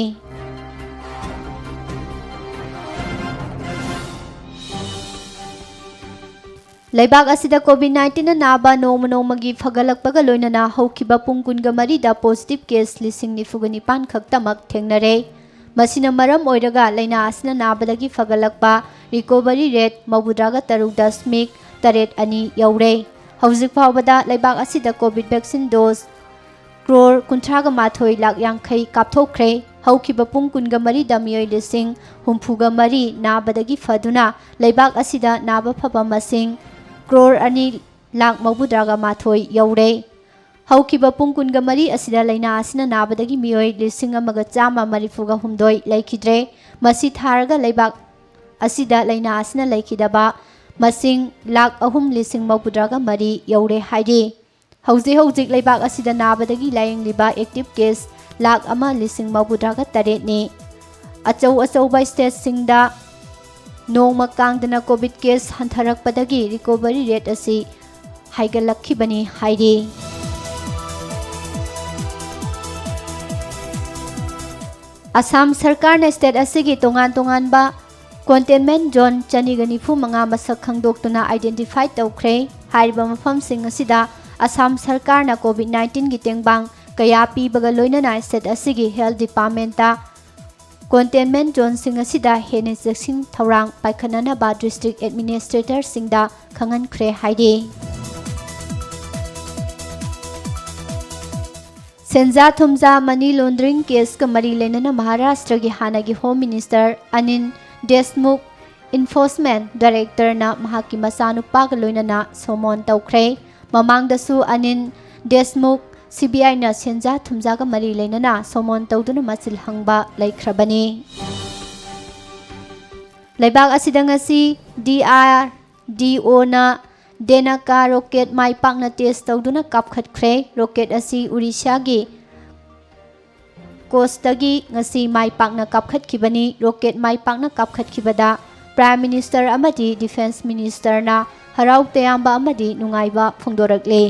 ꯂꯩꯕꯥꯛ ꯑꯁꯤꯗ COVID nineteen ꯅ ꯅꯥꯕ ꯅꯣꯡꯃ ꯅꯣꯡꯃꯒꯤ ꯐꯒꯠꯂꯛꯄꯒ ꯂꯣꯏꯅꯅ ꯍꯧꯈꯤꯕ ꯄꯨꯡ ꯀꯨꯟꯒ ꯃꯔꯤꯗ positive case ꯂꯤꯁꯤꯡ ꯅꯤꯐꯨꯒ ꯅꯤꯄꯥꯟ ꯈꯛꯇꯃꯛ ꯊꯦꯡꯅꯔꯦ꯫ ꯃꯁꯤꯅ ꯃꯔꯝ ꯑꯣꯏꯔꯒ ꯂꯥꯏꯅꯥ ꯑꯁꯤꯅ ꯅꯥꯕꯗꯒꯤ ꯐꯒꯠꯂꯛꯄ recovery rate ꯃꯧꯗ꯭ꯔꯥꯒ ꯇꯔꯨꯛ ꯗꯁꯃꯤꯛ ꯇꯔꯦꯠ ꯑꯅꯤ ꯌꯧꯔꯦ꯫ ꯍꯧꯖꯤꯛ ꯐꯥꯎꯕꯗ ꯂꯩꯕꯥꯛ ꯑꯁꯤꯗ COVID vaccine dose ꯀ꯭ꯔꯣꯔ ꯀꯨꯟꯊ꯭ꯔꯥꯒ ꯃꯥꯊꯣꯏ ꯂꯥꯛ ꯌꯥꯡꯈꯩ ꯀꯥꯞꯊꯣꯛꯈ꯭ꯔꯦ꯫ ꯍꯧꯈꯤꯕ ꯄꯨꯡ ꯀꯨꯟꯒ ꯃꯔꯤꯗ ꯃꯤꯑꯣꯏ ꯂꯤꯁꯤꯡ ꯍꯨꯝꯐꯨꯒ ꯃꯔꯤ ꯅꯥꯕꯗꯒꯤ ꯐꯗꯨꯅ ꯂꯩꯕꯥꯛ ꯑꯁꯤꯗ ꯅꯥꯕ ꯐꯕ ꯃꯁꯤꯡ ꯀ꯭ꯔꯣꯔ ꯑꯅꯤ ꯂꯥꯈ ꯃꯧꯗ꯭ꯔꯥꯒ ꯃꯥꯊꯣꯏ ꯌꯧꯔꯦ꯫ ꯍꯧꯈꯤꯕ ꯄꯨꯡ ꯀꯨꯟꯒ ꯃꯔꯤ ꯑꯁꯤꯗ ꯂꯥꯏꯅꯥ ꯑꯁꯤꯅ ꯅꯥꯕꯗꯒꯤ ꯃꯤꯑꯣꯏ ꯂꯤꯁꯤꯡ ꯑꯃꯒ ꯆꯥꯝꯃ ꯃꯔꯤꯐꯨꯒ ꯍꯨꯝꯗꯣꯏ ꯂꯩꯈꯤꯗ꯭ꯔꯦ꯫ ꯃꯁꯤ ꯊꯥꯔꯒ ꯂꯩꯕꯥꯛ ꯑꯁꯤꯗ ꯂꯥꯏꯅꯥ ꯑꯁꯤꯅ ꯂꯩꯈꯤꯗꯕ ꯃꯁꯤꯡ ꯂꯥꯈ ꯑꯍꯨꯝ ꯂꯤꯁꯤꯡ ꯃꯧꯗ꯭ꯔꯥꯒ ꯃꯔꯤ ꯌꯧꯔꯦ ꯍꯥꯏꯔꯤ꯫ ꯍꯧꯖꯤꯛ ꯍꯧꯖꯤꯛ ꯂꯩꯕꯥꯛ ꯑꯁꯤꯗ ꯅꯥꯕꯗꯒꯤ ꯂꯥꯌꯦꯡꯂꯤꯕ active case ꯂꯥꯈ ꯑꯃ ꯂꯤꯁꯤꯡ ꯃꯧꯗ꯭ꯔꯥꯒ ꯇꯔꯦꯠꯅꯤ꯫ ꯑꯆꯧ ꯑꯆꯧꯕ stateꯁꯤꯡꯗ ꯅꯣꯡꯃ ꯀꯥꯡꯗꯅ COVID case ꯍꯟꯊꯔꯛꯄꯗꯒꯤ recovery rate ꯑꯁꯤ ꯍꯥꯏꯒꯠꯂꯛꯈꯤꯕꯅꯤ ꯍꯥꯏꯔꯤ꯫ ꯑꯁꯥꯝ ꯁꯔꯀꯥꯔꯅ state ꯑꯁꯤꯒꯤ ꯇꯣꯉꯥꯟ ꯇꯣꯉꯥꯟꯕ containment zone ꯆꯅꯤꯒ ꯅꯤꯐꯨ ꯃꯉꯥ ꯃꯁꯛ ꯈꯪꯗꯣꯛꯇꯨꯅ identify ꯇꯧꯈ꯭ꯔꯦ꯫ ꯍꯥꯏꯔꯤꯕ ꯃꯐꯝꯁꯤꯡ ꯑꯁꯤꯗ ꯑꯁꯥꯝ ꯁꯔꯀꯥꯔꯅ COVID nineteenꯒꯤ ꯇꯦꯡꯕꯥꯡ ꯀꯌꯥ ꯄꯤꯕꯒ ꯂꯣꯏꯅꯅ state ꯑꯁꯤꯒꯤ health departmentꯇ containment zoneꯁꯤꯡ ꯑꯁꯤꯗ ꯍꯦꯟꯅ ꯆꯦꯛꯁꯤꯟ ꯊꯧꯔꯥꯡ ꯄꯥꯏꯈꯠꯅꯅꯕ district administratorꯁꯤꯡꯗ ꯈꯪꯍꯟꯈ꯭ꯔꯦ ꯍꯥꯏꯔꯤ꯫ ꯁꯦꯟꯖꯥ ꯊꯨꯝꯖꯥ money laundering caseꯀ ꯃꯔꯤ ꯂꯩꯅꯅ ꯃꯍꯥꯔꯥꯁꯇ꯭ꯔꯒꯤ ꯍꯥꯟꯅꯒꯤ Home Minister Anil Deshmukh Enforcement Directorꯅ ꯃꯍꯥꯛꯀꯤ ꯃꯆꯥꯅꯨꯄꯥꯒ ꯂꯣꯏꯅꯅ summon ꯇꯧꯈ꯭ꯔꯦ꯫ ꯃꯃꯥꯡꯗꯁꯨ ꯑꯅꯤꯜ ꯗꯦꯁꯃꯨꯈ CBIꯅ ꯁꯦꯟꯖꯥ ꯊꯨꯝꯖꯥꯒ ꯃꯔꯤ ꯂꯩꯅꯅ summon ꯇꯧꯗꯨꯅ ꯃꯆꯤꯜ ꯍꯪꯕ ꯂꯩꯈ꯭ꯔꯕꯅꯤ꯫ ꯂꯩꯕꯥꯛ ꯑꯁꯤꯗ ꯉꯁꯤ DRDOꯅ ꯗꯦꯅꯀꯥ rocket ꯃꯥꯏ ꯄꯥꯛꯅ test ꯇꯧꯗꯨꯅ ꯀꯥꯞꯈꯠꯈ꯭ꯔꯦ꯫ Rocket ꯑꯁꯤ ꯎꯔꯤꯁꯥꯒꯤ ꯀꯣꯆꯇꯒꯤ ꯉꯁꯤ ꯃꯥꯏ ꯄꯥꯛꯅ ꯀꯥꯞꯈꯠꯈꯤꯕꯅꯤ꯫ Rocket ꯃꯥꯏ ꯄꯥꯛꯅ ꯀꯥꯞꯈꯠꯈꯤꯕꯗ Prime Minister ꯑꯃꯗꯤ Defence Ministerꯅ ꯍꯔꯥꯎ ꯇꯌꯥꯝꯕ ꯑꯃꯗꯤ ꯅꯨꯡꯉꯥꯏꯕ ꯐꯣꯡꯗꯣꯔꯛꯂꯦ꯫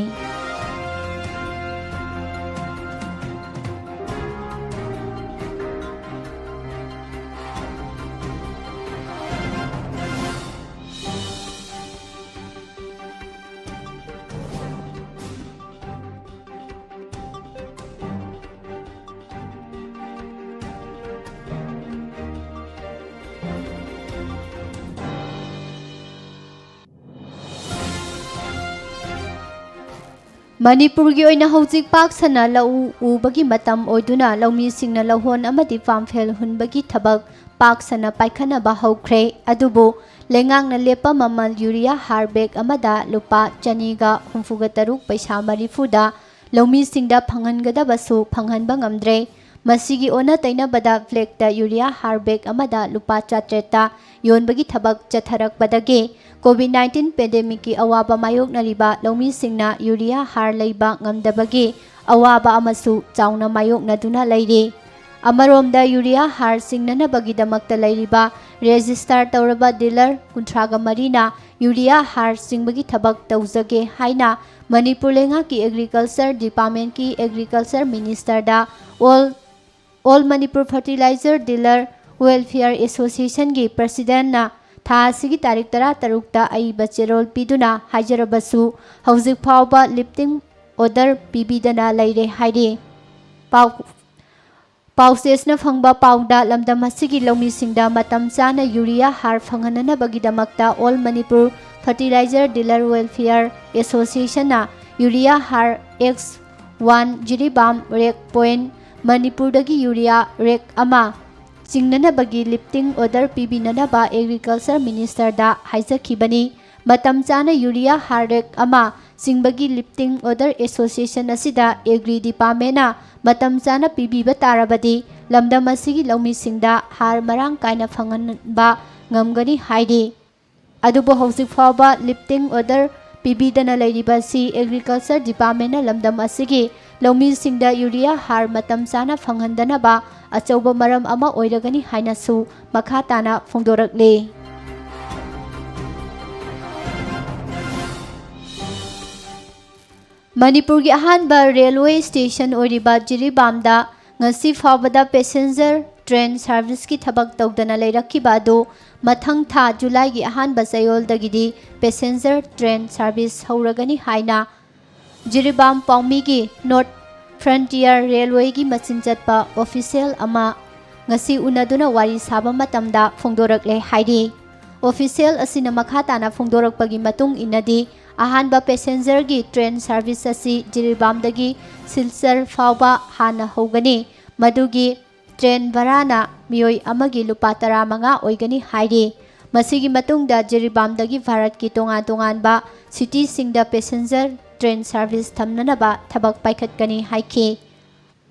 ꯃꯅꯤꯄꯨꯔꯒꯤ ꯑꯣꯏꯅ ꯍꯧꯖꯤꯛ ꯄꯥꯛ ꯁꯟꯅ ꯂꯧ ꯎꯕꯒꯤ ꯃꯇꯝ ꯑꯣꯏꯗꯨꯅ ꯂꯧꯃꯤꯁꯤꯡꯅ ꯂꯧꯍꯣꯟ ꯑꯃꯗꯤ ꯄꯥꯝꯐꯦꯜ ꯍꯨꯟꯕꯒꯤ ꯊꯕꯛ ꯄꯥꯛ ꯁꯟꯅ ꯄꯥꯏꯈꯠꯅꯕ ꯍꯧꯈ꯭ꯔꯦ꯫ ꯑꯗꯨꯕꯨ ꯂꯩꯉꯥꯛꯅ ꯂꯦꯞꯄ ꯃꯃꯜ ꯌꯨꯔꯤꯌꯥ ꯍꯥꯔ ꯕꯦꯒ ꯑꯃꯗ ꯂꯨꯄꯥ ꯆꯅꯤꯒ ꯍꯨꯝꯐꯨꯒ ꯇꯔꯨꯛ ꯄꯩꯁꯥ ꯃꯔꯤꯐꯨꯗ ꯂꯧꯃꯤꯁꯤꯡꯗ ꯐꯪꯍꯟꯒꯗꯕꯁꯨ ꯐꯪꯍꯟꯕ ꯉꯝꯗ꯭ꯔꯦ꯫ ꯃꯁꯤꯒꯤ ꯑꯣꯟꯅ ꯇꯩꯅꯕꯗ ꯐ꯭ꯂꯦꯛꯇ ꯌꯨꯔꯤꯌꯥ ꯍꯥꯔ ꯕꯦꯒ ꯑꯃꯗ ꯂꯨꯄꯥ ꯆꯥꯇ꯭ꯔꯦꯠꯇ ꯌꯣꯟꯕꯒꯤ ꯊꯕꯛ ꯆꯠꯊꯔꯛꯄꯗꯒꯤ ꯀꯣꯚꯤꯗ ꯅꯥꯏꯟꯇꯤꯟ ꯄꯦꯟꯗꯦꯃꯤꯛꯀꯤ ꯑꯋꯥꯕ ꯃꯥꯌꯣꯛꯅꯔꯤꯕ ꯂꯧꯃꯤꯁꯤꯡꯅ ꯌꯨꯔꯤꯌꯥ ꯍꯥꯔ ꯂꯩꯕ ꯉꯝꯗꯕꯒꯤ ꯑꯋꯥꯕ ꯑꯃꯁꯨ ꯆꯥꯎꯅ ꯃꯥꯌꯣꯛꯅꯗꯨꯅ ꯂꯩꯔꯤ꯫ ꯑꯃꯔꯣꯝꯗ ꯌꯨꯔꯤꯌꯥ ꯍꯥꯔ ꯆꯤꯡꯅꯅꯕꯒꯤꯗꯃꯛꯇ ꯂꯩꯔꯤꯕ ꯔꯦꯖꯤꯁꯇꯥꯔ ꯇꯧꯔꯕ ꯗꯤꯂꯔ ꯀꯨꯟꯊ꯭ꯔꯥꯒ ꯃꯔꯤꯅ ꯌꯨꯔꯤꯌꯥ ꯍꯥꯔ ꯆꯤꯡꯕꯒꯤ ꯊꯕꯛ ꯇꯧꯖꯒꯦ ꯍꯥꯏꯅ ꯃꯅꯤꯄꯨꯔ ꯂꯩꯉꯥꯛꯀꯤ ꯑꯦꯒ꯭ꯔꯤꯀꯜꯆꯔ ꯗꯤꯄꯥꯔꯠꯃꯦꯟꯠꯀꯤ ꯑꯦꯒ꯭ꯔꯤꯀꯜꯆꯔ ꯃꯤꯅꯤꯁꯇꯔꯗ all all Manipur fertiliser dealer welfare ꯑꯦꯁꯣꯁꯤꯌꯦꯁꯟꯒꯤ ꯄ꯭ꯔꯁꯤꯗꯦꯟꯠꯅ ꯊꯥ ꯑꯁꯤꯒꯤ ꯇꯥꯔꯤꯛ ꯇꯔꯥꯇꯔꯨꯛꯇ ꯑꯏꯕ ꯆꯦꯔꯣꯜ ꯄꯤꯗꯨꯅ ꯍꯥꯏꯖꯔꯕꯁꯨ, ꯍꯧꯖꯤꯛ ꯐꯥꯎꯕ ꯂꯤꯐꯇꯤꯡ ꯑꯣꯔꯗꯔ ꯄꯤꯕꯤꯗꯅ ꯂꯩꯔꯦ ꯍꯥꯏꯔꯤ꯫ ꯄꯥꯎ ꯄꯥꯎꯆꯦꯁꯅ ꯐꯪꯕ ꯄꯥꯎꯗ, ꯂꯝꯗꯝ ꯑꯁꯤꯒꯤ ꯂꯧꯃꯤꯁꯤꯡꯗ ꯃꯇꯝ ꯆꯥꯅ ꯌꯨꯔꯤꯌꯥ ꯍꯥꯔ ꯐꯪꯍꯟꯅꯅꯕꯒꯤꯗꯃꯛꯇ all Manipur fertiliser dealer welfare ꯑꯦꯁꯣꯁꯤꯌꯦꯁꯟꯅ ꯌꯨꯔꯤꯌꯥ ꯍꯥꯔ ex one Jiribam rake point ꯃꯅꯤꯄꯨꯔꯗꯒꯤ ꯌꯨꯔꯤꯌꯥ ꯔꯦꯛ ꯑꯃ ꯆꯤꯡꯅꯅꯕꯒꯤ ꯂꯤꯐꯇꯤꯡ ꯑꯣꯔꯗꯔ ꯄꯤꯕꯤꯅꯅꯕ ꯑꯦꯒ꯭ꯔꯤꯀꯜꯆꯔ ꯃꯤꯅꯤꯁꯇꯔꯗ ꯍꯥꯏꯖꯈꯤꯕꯅꯤ꯫ ꯃꯇꯝ ꯆꯥꯅ ꯌꯨꯔꯤꯌꯥ ꯍꯥꯔ ꯔꯦꯛ ꯑꯃ ꯆꯤꯡꯕꯒꯤ ꯂꯤꯐꯇꯤꯡ ꯑꯣꯔꯗꯔ ꯑꯦꯁꯣꯁꯤꯌꯦꯁꯟ ꯑꯁꯤꯗ ꯑꯦꯒ꯭ꯔꯤ ꯗꯤꯄꯥꯔꯠꯃꯦꯟꯅ ꯃꯇꯝ ꯆꯥꯅ ꯄꯤꯕꯤꯕ ꯇꯥꯔꯕꯗꯤ ꯂꯝꯗꯝ ꯑꯁꯤꯒꯤ ꯂꯧꯃꯤꯁꯤꯡꯗ ꯍꯥꯔ ꯃꯔꯥꯡ ꯀꯥꯏꯅ ꯐꯪꯍꯟꯕ ꯉꯝꯒꯅꯤ ꯍꯥꯏꯔꯤ꯫ ꯑꯗꯨꯕꯨ ꯍꯧꯖꯤꯛ ꯐꯥꯎꯕ ꯂꯤꯐꯇꯤꯡ ꯑꯣꯔꯗꯔ ꯄꯤꯕꯤꯗꯅ ꯂꯩꯔꯤꯕ ꯑꯁꯤ ꯑꯦꯒ꯭ꯔꯤꯀꯜꯆꯔ ꯗꯤꯄꯥꯔꯠꯃꯦꯟꯅ ꯂꯝꯗꯝ ꯑꯁꯤꯒꯤ ꯂꯧꯃꯤꯁꯤꯡꯗ ꯌꯨꯔꯤꯌꯥ ꯍꯥꯔ ꯃꯇꯝ ꯆꯥꯅ ꯐꯪꯍꯟꯗꯅꯕ ꯑꯆꯧꯕ ꯃꯔꯝ ꯑꯃ ꯑꯣꯏꯔꯒꯅꯤ ꯍꯥꯏꯅꯁꯨ ꯃꯈꯥ ꯇꯥꯅ ꯐꯣꯡꯗꯣꯔꯛꯂꯤ꯫ ꯃꯅꯤꯄꯨꯔꯒꯤ ꯑꯍꯥꯟꯕ ꯔꯦꯜꯋꯦ ꯁ꯭ꯇꯦꯁꯟ ꯑꯣꯏꯔꯤꯕ ꯖꯤꯔꯤꯕꯥꯝꯗ ꯉꯁꯤ ꯐꯥꯎꯕꯗ ꯄꯦꯁꯦꯟꯖꯔ ꯇ꯭ꯔꯦꯟ ꯁꯥꯔꯚꯤꯁꯀꯤ ꯊꯕꯛ ꯇꯧꯗꯅ ꯂꯩꯔꯛꯈꯤꯕ ꯑꯗꯨ ꯃꯊꯪ ꯊꯥ ꯖꯨꯂꯥꯏꯒꯤ ꯑꯍꯥꯟꯕ ꯆꯌꯣꯜꯗꯒꯤꯗꯤ ꯄꯦꯁꯦꯟꯖꯔ ꯇ꯭ꯔꯦꯟ ꯁꯥꯔꯚꯤꯁ ꯍꯧꯔꯒꯅꯤ ꯍꯥꯏꯅ ꯖꯤꯔꯤꯕꯥꯝ ꯄꯥꯎꯃꯤꯒꯤ ꯅꯣꯔꯠ ꯐ꯭ꯔꯟꯇꯤꯌꯔ ꯔꯦꯜꯋꯦꯒꯤ ꯃꯆꯤꯟ ꯆꯠꯄ ꯑꯣꯐꯤꯁꯤꯌꯦꯜ ꯑꯃ ꯉꯁꯤ ꯎꯅꯗꯨꯅ ꯋꯥꯔꯤ ꯁꯥꯕ ꯃꯇꯝꯗ ꯐꯣꯡꯗꯣꯔꯛꯂꯦ ꯍꯥꯏꯔꯤ꯫ ꯑꯣꯐꯤꯁꯤꯌꯦꯜ ꯑꯁꯤꯅ ꯃꯈꯥ ꯇꯥꯅ ꯐꯣꯡꯗꯣꯔꯛꯄꯒꯤ ꯃꯇꯨꯡ ꯏꯟꯅꯗꯤ, ꯑꯍꯥꯟꯕ ꯄꯦꯁꯦꯟꯖꯔꯒꯤ ꯇ꯭ꯔꯦꯟ ꯁꯥꯔꯚꯤꯁ ꯑꯁꯤ ꯖꯤꯔꯤꯕꯥꯝꯗꯒꯤ ꯁꯤꯜꯆꯔ ꯐꯥꯎꯕ ꯍꯥꯟꯅ ꯍꯧꯒꯅꯤ꯫ ꯃꯗꯨꯒꯤ ꯇ꯭ꯔꯦꯟ ꯚꯔꯥꯅ ꯃꯤꯑꯣꯏ ꯑꯃꯒꯤ ꯂꯨꯄꯥ ꯇꯔꯥꯃꯉꯥ ꯑꯣꯏꯒꯅꯤ ꯍꯥꯏꯔꯤ꯫ ꯃꯁꯤꯒꯤ ꯃꯇꯨꯡꯗ ꯖꯤꯔꯤꯕꯥꯝꯗꯒꯤ ꯚꯥꯔꯠꯀꯤ ꯇꯣꯉꯥꯟ ꯇꯣꯉꯥꯟꯕ ꯁꯤꯇꯤꯁꯤꯡꯗ ꯄꯦꯁꯦꯟꯖꯔ ꯇ꯭ꯔꯦꯟ ꯁꯥꯔꯚꯤꯁ ꯊꯝꯅꯅꯕ ꯊꯕꯛ ꯄꯥꯏꯈꯠꯀꯅꯤ ꯍꯥꯏꯈꯤ꯫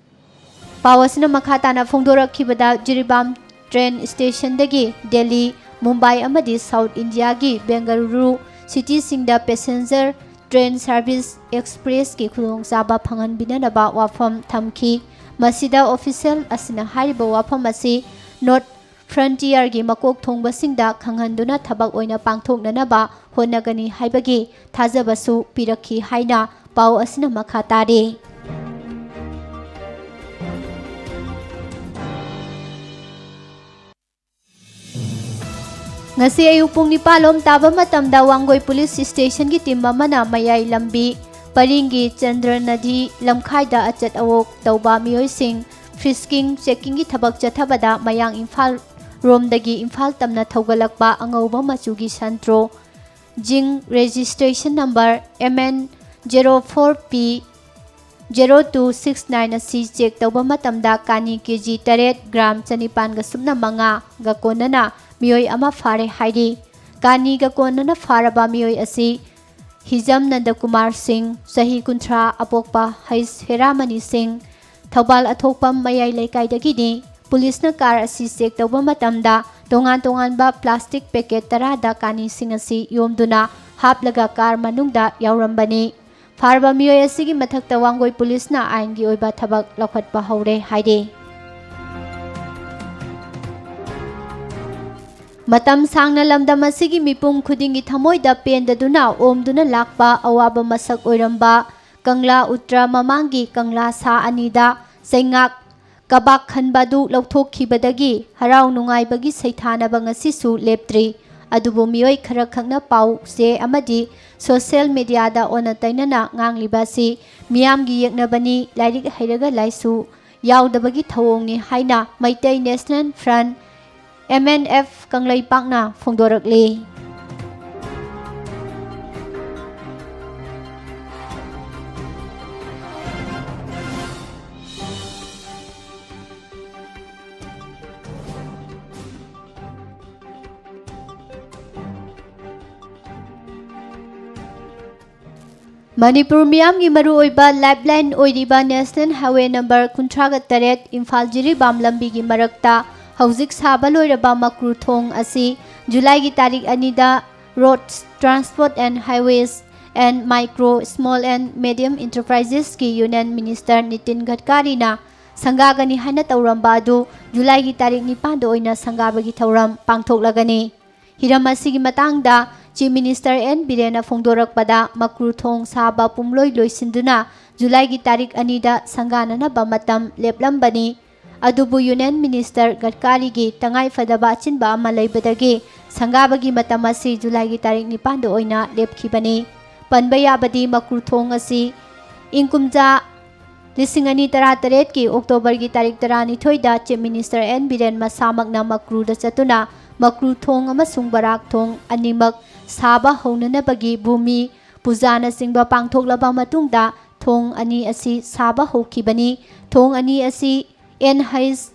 ꯄꯥꯎ ꯑꯁꯤꯅ ꯃꯈꯥ ꯇꯥꯅ ꯐꯣꯡꯗꯣꯔꯛꯈꯤꯕꯗ, ꯖꯤꯔꯤꯕꯥꯝ ꯇ꯭ꯔꯦꯟ ꯁ꯭ꯇꯦꯁꯟꯗꯒꯤ ꯗꯦꯜꯂꯤ, ꯃꯨꯝꯕꯥꯏ ꯑꯃꯗꯤ ꯁꯥꯎꯠ ꯏꯟꯗꯤꯌꯥꯒꯤ ꯕꯦꯡꯒꯂꯨꯔꯨ ꯁꯤꯇꯤꯁꯤꯡꯗ ꯄꯦꯁꯦꯟꯖꯔ ꯇ꯭ꯔꯦꯟ ꯁꯥꯔꯚꯤꯁ ꯑꯦꯛꯁꯄ꯭ꯔꯦꯁꯀꯤ ꯈꯨꯗꯣꯡꯆꯥꯕ ꯐꯪꯍꯟꯕꯤꯅꯅꯕ ꯋꯥꯐꯝ ꯊꯝꯈꯤ꯫ ꯃꯁꯤꯗ ꯑꯣꯐꯤꯁꯤꯌꯦꯜ ꯑꯁꯤꯅ ꯍꯥꯏꯔꯤꯕ ꯋꯥꯐꯝ ꯑꯁꯤ ꯅꯣꯔꯠ ꯐ꯭ꯔꯟꯇꯤꯌꯔꯒꯤ ꯃꯀꯣꯛ ꯊꯣꯡꯕꯁꯤꯡꯗ ꯈꯪꯍꯟꯗꯨꯅ ꯊꯕꯛ ꯑꯣꯏꯅ ꯄꯥꯡꯊꯣꯛꯅꯅꯕ ꯍꯣꯠꯅꯒꯅꯤ ꯍꯥꯏꯕꯒꯤ ꯊꯥꯖꯕꯁꯨ ꯄꯤꯔꯛꯈꯤ ꯍꯥꯏꯅ ꯄꯥꯎ ꯑꯁꯤꯅ ꯃꯈꯥ ꯇꯥꯔꯤ꯫ ꯉꯁꯤ ꯑꯌꯨꯛ ꯄꯨꯡ ꯅꯤꯄꯥꯟ ꯂꯣꯝ ꯇꯥꯕ ꯃꯇꯝꯗ ꯋꯥꯡꯒꯣꯏ ꯄꯨꯂꯤꯁ ꯁ꯭ꯇꯦꯁꯟꯒꯤ ꯇꯤꯝ ꯑꯃꯅ ꯃꯌꯥꯏ ꯂꯝꯕꯤ ꯄꯔꯤꯡꯒꯤ ꯆꯟꯗ꯭ꯔ ꯅꯗꯤ ꯂꯝꯈꯥꯏꯗ ꯑꯆꯠ ꯑꯋꯣꯛ ꯇꯧꯕ ꯃꯤꯑꯣꯏꯁꯤꯡ ꯐ꯭ꯔꯤꯁꯀꯤꯡ ꯆꯦꯛꯀꯤꯡꯒꯤ ꯊꯕꯛ ꯆꯠꯊꯕꯗ ꯃꯌꯥꯡ ꯏꯝꯐꯥꯜ ꯔꯣꯝꯗꯒꯤ ꯏꯝꯐꯥꯜ ꯇꯝꯅ ꯊꯧꯒꯠꯂꯛꯄ ꯑꯉꯧꯕ ꯃꯆꯨꯒꯤ ꯁꯟꯇ꯭ꯔꯣ ꯖꯤꯡ registration number M N zero four P zero two six nine ꯑꯁꯤ ꯆꯦꯛ ꯇꯧꯕ ꯃꯇꯝꯗ ꯀꯥꯅꯤ ꯀꯦ ꯖꯤ ꯇꯔꯦꯠ, ꯒ꯭ꯔꯥꯝ ꯆꯅꯤꯄꯥꯟꯒ ꯁꯨꯞꯅ ꯃꯉꯥꯒ ꯀꯣꯟꯅꯅ ꯃꯤꯑꯣꯏ ꯑꯃ ꯐꯥꯔꯦ ꯍꯥꯏꯔꯤ꯫ ꯀꯥꯅꯤꯒ ꯀꯣꯟꯅꯅ ꯐꯥꯔꯕ ꯃꯤꯑꯣꯏ ꯑꯁꯤ ꯍꯤꯖꯝ ꯅꯟꯗꯀꯨꯃꯥꯔ ꯁꯤꯡ, ꯆꯍꯤ ꯀꯨꯟꯊ꯭ꯔꯥ, ꯑꯄꯣꯛꯄ ꯍꯩꯁ ꯍꯦꯔꯥꯃꯅꯤ ꯁꯤꯡ, ꯊꯧꯕꯥꯜ ꯑꯊꯣꯛꯄꯝ ꯃꯌꯥꯏ ꯂꯩꯀꯥꯏꯗꯒꯤꯅꯤ꯫ ꯄꯨꯂꯤꯁꯅ ꯀꯥꯔ ꯑꯁꯤ ꯆꯦꯛ ꯇꯧꯕ ꯃꯇꯝꯗ ꯇꯣꯉꯥꯟ ꯇꯣꯉꯥꯟꯕ ꯄ꯭ꯂꯥꯁꯇꯤꯛ ꯄꯦꯀꯦꯠ ꯇꯔꯥꯗ ꯀꯥꯅꯤꯁꯤꯡ ꯑꯁꯤ ꯌꯣꯝꯗꯨꯅ ꯍꯥꯞꯂꯒ ꯀꯥꯔ ꯃꯅꯨꯡꯗ ꯌꯥꯎꯔꯝꯕꯅꯤ꯫ ꯐꯥꯔꯕ ꯃꯤꯑꯣꯏ ꯑꯁꯤꯒꯤ ꯃꯊꯛꯇ ꯋꯥꯡꯒꯣꯏ ꯄꯨꯂꯤꯁꯅ ꯑꯥꯏꯟꯒꯤ ꯑꯣꯏꯕ ꯊꯕꯛ ꯂꯧꯈꯠꯄ ꯍꯧꯔꯦ ꯍꯥꯏꯔꯤ꯫ ꯃꯇꯝ ꯁꯥꯡꯅ ꯂꯝꯗꯝ ꯑꯁꯤꯒꯤ ꯃꯤꯄꯨꯝ ꯈꯨꯗꯤꯡꯒꯤ ꯊꯃꯣꯏꯗ ꯄꯦꯟꯗꯗꯨꯅ ꯑꯣꯝꯗꯨꯅ ꯂꯥꯛꯄ ꯑꯋꯥꯕ ꯃꯁꯛ ꯑꯣꯏꯔꯝꯕ ꯀꯪꯂꯥ ꯎꯇ꯭ꯔ ꯃꯃꯥꯡꯒꯤ ꯀꯪꯂꯥ ꯁꯥ ꯑꯅꯤꯗ ꯆꯩꯉꯥꯛ ꯀꯕꯥꯛ ꯈꯟꯕ ꯑꯗꯨ ꯂꯧꯊꯣꯛꯈꯤꯕꯗꯒꯤ ꯍꯔꯥꯎ ꯅꯨꯡꯉꯥꯏꯕꯒꯤ ꯁꯩꯊꯥꯅꯕ ꯉꯁꯤꯁꯨ ꯂꯦꯞꯇ꯭ꯔꯤ꯫ ꯑꯗꯨꯕꯨ ꯃꯤꯑꯣꯏ ꯈꯔꯈꯛꯅ ꯄꯥꯎ ꯆꯦ ꯑꯃꯗꯤ ꯁꯣꯁꯤꯌꯦꯜ ꯃꯤꯗꯤꯌꯥꯗ ꯑꯣꯟꯅ ꯇꯩꯅꯅ ꯉꯥꯡꯂꯤꯕ ꯑꯁꯤ ꯃꯤꯌꯥꯝꯒꯤ ꯌꯦꯛꯅꯕꯅꯤ, ꯂꯥꯏꯔꯤꯛ ꯍꯩꯔꯒ ꯂꯥꯏꯁꯨ ꯌꯥꯎꯗꯕꯒꯤ ꯊꯧꯑꯣꯡꯅꯤ ꯍꯥꯏꯅ Meitei national front, M N F, ꯀꯪꯂꯩꯄꯥꯛꯅ ꯐꯣꯡꯗꯣꯔꯛꯂꯤ꯫ ꯃꯅꯤꯄꯨꯔ ꯃꯤꯌꯥꯝꯒꯤ ꯃꯔꯨꯑꯣꯏꯕ ꯂꯥꯏꯐꯂꯥꯏꯟ ꯑꯣꯏꯔꯤꯕ ꯅꯦꯁꯅꯦꯜ ꯍꯥꯏꯋꯦ ꯅꯝꯕꯔ ꯀꯨꯟꯊ꯭ꯔꯥꯒ ꯇꯔꯦꯠ ꯏꯝꯐꯥꯜ ꯖꯤꯔꯤꯕꯥꯝ ꯂꯝꯕꯤꯒꯤ ꯃꯔꯛꯇ ꯍꯧꯖꯤꯛ ꯁꯥꯕ ꯂꯣꯏꯔꯕ ꯃꯀ꯭ꯔꯨ ꯊꯣꯡ ꯑꯁꯤ ꯖꯨꯂꯥꯏꯒꯤ ꯇꯥꯔꯤꯛ ꯑꯅꯤꯗ Roads, Transport and Highways and Micro, Small and Medium Enterprises ꯀꯤ Union Minister ꯅꯤꯇꯤꯟ ꯒꯗꯀꯥꯔꯤꯅ ꯁꯪꯒꯥꯒꯅꯤ ꯍꯥꯏꯅ ꯇꯧꯔꯝꯕ ꯑꯗꯨ ꯖꯨꯂꯥꯏꯒꯤ ꯇꯥꯔꯤꯛ ꯅꯤꯄꯥꯟꯗ ꯑꯣꯏꯅ ꯁꯪꯒꯥꯕꯒꯤ ꯊꯧꯔꯝ ꯄꯥꯡꯊꯣꯛꯂꯒꯅꯤ꯫ ꯍꯤꯔꯝ ꯑꯁꯤꯒꯤ ꯃꯇꯥꯡꯗ Chief Minister ꯑꯦꯟ ꯕꯤꯔꯦꯟꯅ ꯐꯣꯡꯗꯣꯔꯛꯄꯗ, ꯃꯀ꯭ꯔꯨ ꯊꯣꯡ ꯁꯥꯕ ꯄꯨꯝꯂꯣꯏ ꯂꯣꯏꯁꯤꯟꯗꯨꯅ ꯖꯨꯂꯥꯏꯒꯤ ꯇꯥꯔꯤꯛ ꯑꯅꯤꯗ ꯁꯪꯒꯥꯅꯅꯕ ꯃꯇꯝ ꯂꯦꯞꯂꯝꯕꯅꯤ꯫ ꯑꯗꯨꯕꯨ Union Minister ꯒꯗꯀꯥꯔꯤꯒꯤ ꯇꯉꯥꯏꯐꯗꯕ ꯑꯆꯤꯟꯕ ꯑꯃ ꯂꯩꯕꯗꯒꯤ ꯁꯪꯒꯥꯕꯒꯤ ꯃꯇꯝ ꯑꯁꯤ ꯖꯨꯂꯥꯏꯒꯤ ꯇꯥꯔꯤꯛ ꯅꯤꯄꯥꯟꯗ ꯑꯣꯏꯅ ꯂꯦꯞꯈꯤꯕꯅꯤ꯫ ꯄꯟꯕ ꯌꯥꯕꯗꯤ, ꯃꯀ꯭ꯔꯨ ꯊꯣꯡ ꯑꯁꯤ ꯏꯪ ꯀꯨꯝꯖꯥ ꯂꯤꯁꯤꯡ ꯑꯅꯤ ꯇꯔꯥꯇꯔꯦꯠꯀꯤ ꯑꯣꯛꯇꯣꯕꯔꯒꯤ ꯇꯥꯔꯤꯛ ꯇꯔꯥꯅꯤꯊꯣꯏꯗ Chief Minister ꯑꯦꯟ ꯕꯤꯔꯦꯟ ꯃꯁꯥꯃꯛꯅ ꯃꯀ꯭ꯔꯨꯗ ꯆꯠꯇꯨꯅ ꯃꯀ꯭ꯔꯨ ꯊꯣꯡ ꯑꯃꯁꯨꯡ ꯕꯔꯥꯛ ꯊꯣꯡ ꯑꯅꯤꯃꯛ ꯁꯥꯕ ꯍꯧꯅꯅꯕꯒꯤ ꯚꯨꯃꯤ ꯄꯨꯖꯥꯅꯆꯤꯡꯕ ꯄꯥꯡꯊꯣꯛꯂꯕ ꯃꯇꯨꯡꯗ ꯊꯣꯡ ꯑꯅꯤ ꯑꯁꯤ ꯁꯥꯕ ꯍꯧꯈꯤꯕꯅꯤ꯫ ꯊꯣꯡ ꯑꯅꯤ ꯑꯁꯤ N H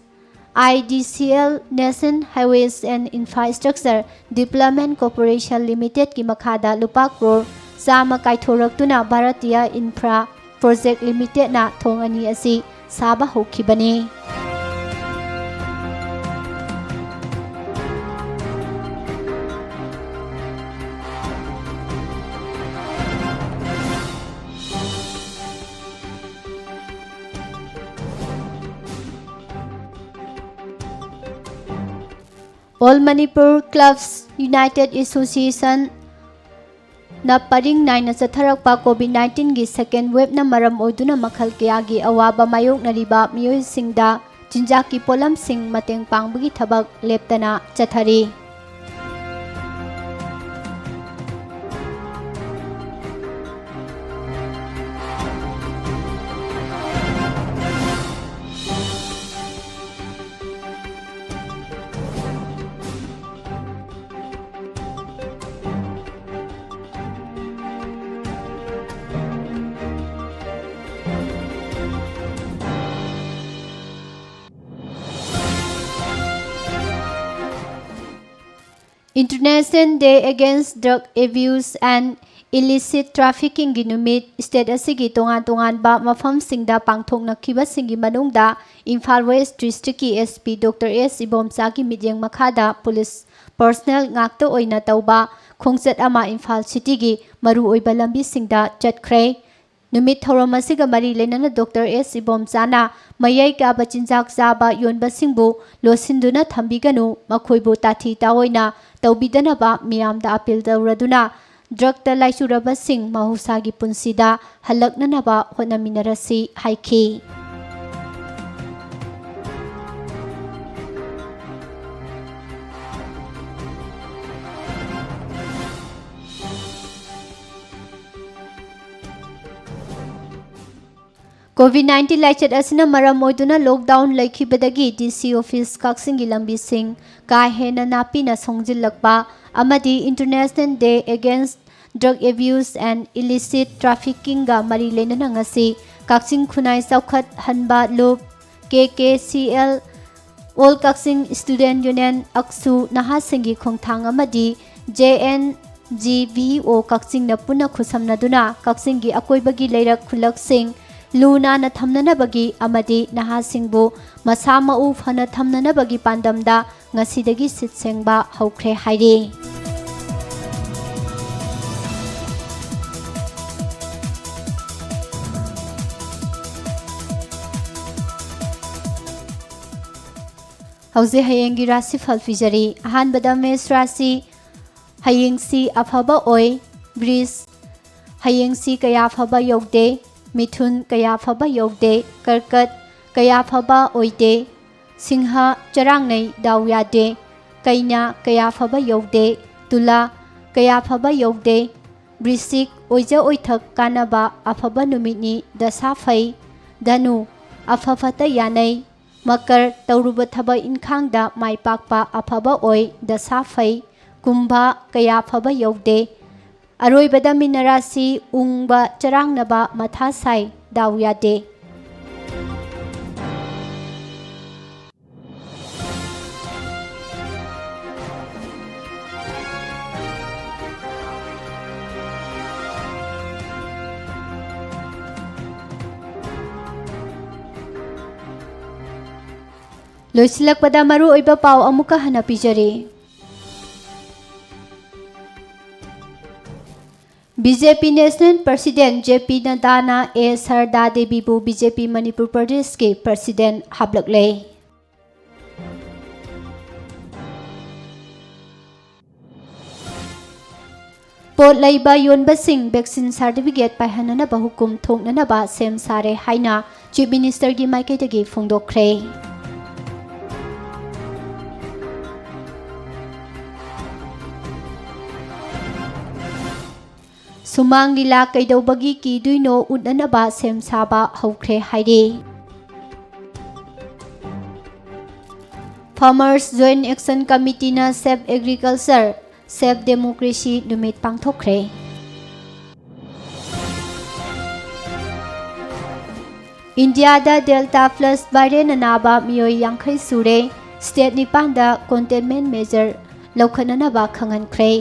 I D C L, National Highways and Infrastructure Development Corporation Limited ꯀꯤ ꯃꯈꯥꯗ ꯂꯨꯄꯥ ꯀ꯭ꯔꯣꯔ ꯆꯥꯝꯃ ꯀꯥꯏꯊꯣꯔꯛꯇꯨꯅ Bharatiya Infra Project Limited ꯅ ꯊꯣꯡ ꯑꯅꯤ ꯑꯁꯤ ꯁꯥꯕ ꯍꯧꯈꯤꯕꯅꯤ꯫ All Manipur Clubs United Association ꯅ ꯄꯔꯤꯡ ꯅꯥꯏꯅ ꯆꯠꯊꯔꯛꯄ COVID nineteen ꯒꯤ second wave ꯅ ꯃꯔꯝ ꯑꯣꯏꯗꯨꯅ ꯃꯈꯜ ꯀꯌꯥꯒꯤ ꯑꯋꯥꯕ ꯃꯥꯌꯣꯛꯅꯔꯤꯕ ꯃꯤꯑꯣꯏꯁꯤꯡꯗ ꯆꯤꯟꯖꯥꯛꯀꯤ ꯄꯣꯠꯂꯝꯁꯤꯡ ꯃꯇꯦꯡ ꯄꯥꯡꯕꯒꯤ ꯊꯕꯛ ꯂꯦꯞꯇꯅ ꯆꯠꯊꯔꯤ꯫ International Day Against Drug Abuse and Illicit Traffickingꯒꯤ ꯅꯨꯃꯤꯠ state ꯑꯁꯤꯒꯤ ꯇꯣꯉꯥꯟ ꯇꯣꯉꯥꯟꯕ ꯃꯐꯝꯁꯤꯡꯗ ꯄꯥꯡꯊꯣꯛꯅꯈꯤꯕꯁꯤꯡꯒꯤ ꯃꯅꯨꯡꯗ Imphal West Districtꯀꯤ S P Doctor S ꯏꯕꯣꯝꯆꯥꯒꯤ ꯃꯤꯠꯌꯦꯡ ꯃꯈꯥꯗ police personnel ꯉꯥꯛꯇ ꯑꯣꯏꯅ ꯇꯧꯕ ꯈꯣꯡꯆꯠ ꯑꯃ ꯏꯝꯐꯥꯜ Cityꯒꯤ ꯃꯔꯨꯑꯣꯏꯕ ꯂꯝꯕꯤꯁꯤꯡꯗ ꯆꯠꯈ꯭ꯔꯦ꯫ ꯅꯨꯃꯤꯠ ꯊꯧꯔꯝ ꯑꯁꯤꯒ ꯃꯔꯤ ꯂꯩꯅꯅ Doctor S ꯏꯕꯣꯝꯆꯥꯅ ꯃꯌꯥꯏ ꯀꯥꯕ ꯆꯤꯟꯖꯥꯛ ꯆꯥꯕ ꯌꯣꯟꯕꯁꯤꯡꯕꯨ ꯂꯣꯠꯁꯤꯟꯗꯨꯅ ꯊꯝꯕꯤꯒꯅꯨ, ꯃꯈꯣꯏꯕꯨ ꯇꯥꯊꯤ ꯇꯥꯑꯣꯏꯅ ꯇꯧꯕꯤꯗꯅꯕ ꯃꯤꯌꯥꯝꯗ appeal ꯇꯧꯔꯗꯨꯅ drugꯇ ꯂꯥꯏꯆꯨꯔꯕꯁꯤꯡ ꯃꯍꯧꯁꯥꯒꯤ ꯄꯨꯟꯁꯤꯗ ꯍꯜꯂꯛꯅꯅꯕ ꯍꯣꯠꯅꯃꯤꯟꯅꯔꯁꯤ ꯍꯥꯏꯈꯤ꯫ COVID nineteen ꯂꯥꯏꯆꯠ ꯑꯁꯤꯅ ꯃꯔꯝ ꯑꯣꯏꯗꯨꯅ lockdown ꯂꯩꯈꯤꯕꯗꯒꯤ D C office ꯀꯛꯆꯤꯡꯒꯤ ꯂꯝꯕꯤꯁꯤꯡ ꯀꯥ ꯍꯦꯟꯅ ꯅꯥꯄꯤꯅ ꯁꯣꯡꯖꯤꯜꯂꯛꯄ ꯑꯃꯗꯤ International Day Against Drug Abuse and Illicit Traffickingꯒ ꯃꯔꯤ ꯂꯩꯅꯅ ꯉꯁꯤ ꯀꯛꯆꯤꯡ ꯈꯨꯟꯅꯥꯏ ꯆꯥꯎꯈꯠꯍꯟꯕ ꯂꯨꯞ, K K C L, All Kakching Student Union, ꯑꯛꯁꯨ, ꯅꯍꯥꯁꯤꯡꯒꯤ ꯈꯣꯡꯊꯥꯡ ꯑꯃꯗꯤ J N G V O ꯀꯛꯆꯤꯡꯅ ꯄꯨꯟꯅ ꯈꯨꯠꯁꯝꯅꯗꯨꯅ ꯀꯛꯆꯤꯡꯒꯤ ꯑꯀꯣꯏꯕꯒꯤ ꯂꯩꯔꯛ ꯈꯨꯜꯂꯛꯁꯤꯡ ꯂꯨ ꯅꯥꯟꯅ ꯊꯝꯅꯅꯕꯒꯤ ꯑꯃꯗꯤ ꯅꯍꯥꯁꯤꯡꯕꯨ ꯃꯁꯥ ꯃꯎ ꯐꯅ ꯊꯝꯅꯅꯕꯒꯤ ꯄꯥꯟꯗꯝꯗ ꯉꯁꯤꯗꯒꯤ ꯁꯤꯠ ꯁꯦꯡꯕ ꯍꯧꯈ꯭ꯔꯦ ꯍꯥꯏꯔꯤ꯫ ꯍꯧꯖꯤꯛ ꯍꯌꯦꯡꯒꯤ ꯔꯥꯁꯤꯐꯜ ꯄꯤꯖꯔꯤ꯫ ꯑꯍꯥꯟꯕꯗ ꯃꯦꯁ ꯔꯥꯁꯤ, ꯍꯌꯦꯡꯁꯤ ꯑꯐꯕ ꯑꯣꯏ꯫ ꯕ꯭ꯔꯤꯖ, ꯍꯌꯦꯡꯁꯤ ꯀꯌꯥ ꯐꯕ ꯌꯧꯗꯦ꯫ ꯃꯤꯊꯨꯟ, ꯀꯌꯥ ꯐꯕ ꯌꯧꯗꯦ꯫ ꯀꯔꯀꯠ, ꯀꯌꯥ ꯐꯕ ꯑꯣꯏꯗꯦ꯫ ꯁꯤꯡꯍ, ꯆꯔꯥꯡꯅꯩ, ꯗꯥꯎ ꯌꯥꯗꯦ꯫ ꯀꯩꯅꯥ, ꯀꯌꯥ ꯐꯕ ꯌꯧꯗꯦ꯫ ꯇꯨꯂꯥ, ꯀꯌꯥ ꯐꯕ ꯌꯧꯗꯦ꯫ ꯕ꯭ꯔꯤꯁꯤꯛ, ꯑꯣꯏꯖ ꯑꯣꯏꯊꯛ ꯀꯥꯟꯅꯕ ꯑꯐꯕ ꯅꯨꯃꯤꯠꯅꯤ, ꯗꯁꯥ ꯐꯩ꯫ ꯙꯅꯨ, ꯑꯐ ꯐꯠꯇ ꯌꯥꯅꯩ꯫ ꯃꯀꯔ, ꯇꯧꯔꯨꯕ ꯊꯕꯛ ꯏꯟꯈꯥꯡꯗ ꯃꯥꯏ ꯄꯥꯛꯄ ꯑꯐꯕ ꯑꯣꯏ, ꯗꯁꯥ ꯐꯩ꯫ ꯀꯨꯝꯚ, ꯀꯌꯥ ꯐꯕ ꯌꯧꯗꯦ꯫ ꯑꯔꯣꯏꯕꯗ ꯃꯤꯅ ꯔꯥꯁꯤ, ꯎꯪꯕ, ꯆꯔꯥꯡꯅꯕ, ꯃꯊꯥ ꯁꯥꯏ, ꯗꯥꯎ ꯌꯥꯗꯦ꯫ ꯂꯣꯏꯁꯤꯜꯂꯛꯄꯗ ꯃꯔꯨꯑꯣꯏꯕ ꯄꯥꯎ ꯑꯃꯨꯛꯀ ꯍꯟꯅ ꯄꯤꯖꯔꯤ꯫ ꯕꯤ ꯖꯦ ꯄꯤ National President J P Naddaꯅ ꯑꯦ ꯁꯔꯗꯥ ꯗꯦꯕꯤꯕꯨ B J P ꯃꯅꯤꯄꯨꯔ ꯄ꯭ꯔꯗꯦꯁꯀꯤ President ꯍꯥꯞꯂꯛꯂꯦ꯫ ꯄꯣꯠ ꯂꯩꯕ ꯌꯣꯟꯕꯁꯤꯡ vaccine certificate ꯄꯥꯏꯍꯟꯅꯅꯕ ꯍꯨꯀꯨꯝ ꯊꯣꯛꯅꯅꯕ ꯁꯦꯝ ꯁꯥꯔꯦ ꯍꯥꯏꯅ Chief Ministerꯒꯤ ꯃꯥꯏꯀꯩꯗꯒꯤ ꯐꯣꯡꯗꯣꯛꯈ꯭ꯔꯦ꯫ ꯁꯨꯃꯥꯡ ꯂꯤꯂꯥ ꯀꯩꯗꯧꯕꯒꯤ ꯀꯤꯗꯣꯏꯅꯣ ꯎꯠꯅꯅꯕ ꯁꯦꯝ ꯁꯥꯕ ꯍꯧꯈ꯭ꯔꯦ ꯍꯥꯏꯔꯤ꯫ Farmers Joint Action Committeeꯅ Safe Agriculture, Safe Democracy ꯅꯨꯃꯤꯠ ꯄꯥꯡꯊꯣꯛꯈ꯭ꯔꯦ꯫ ꯏꯟꯗꯤꯌꯥꯗ Delta Plus Variantꯅ ꯅꯥꯕ ꯃꯤꯑꯣꯏ ꯌꯥꯡꯈꯩ ꯁꯨꯔꯦ꯫ State ꯅꯤꯄꯥꯟꯗ containment measure ꯂꯧꯈꯠꯅꯅꯕ ꯈꯪꯍꯟꯈ꯭ꯔꯦ꯫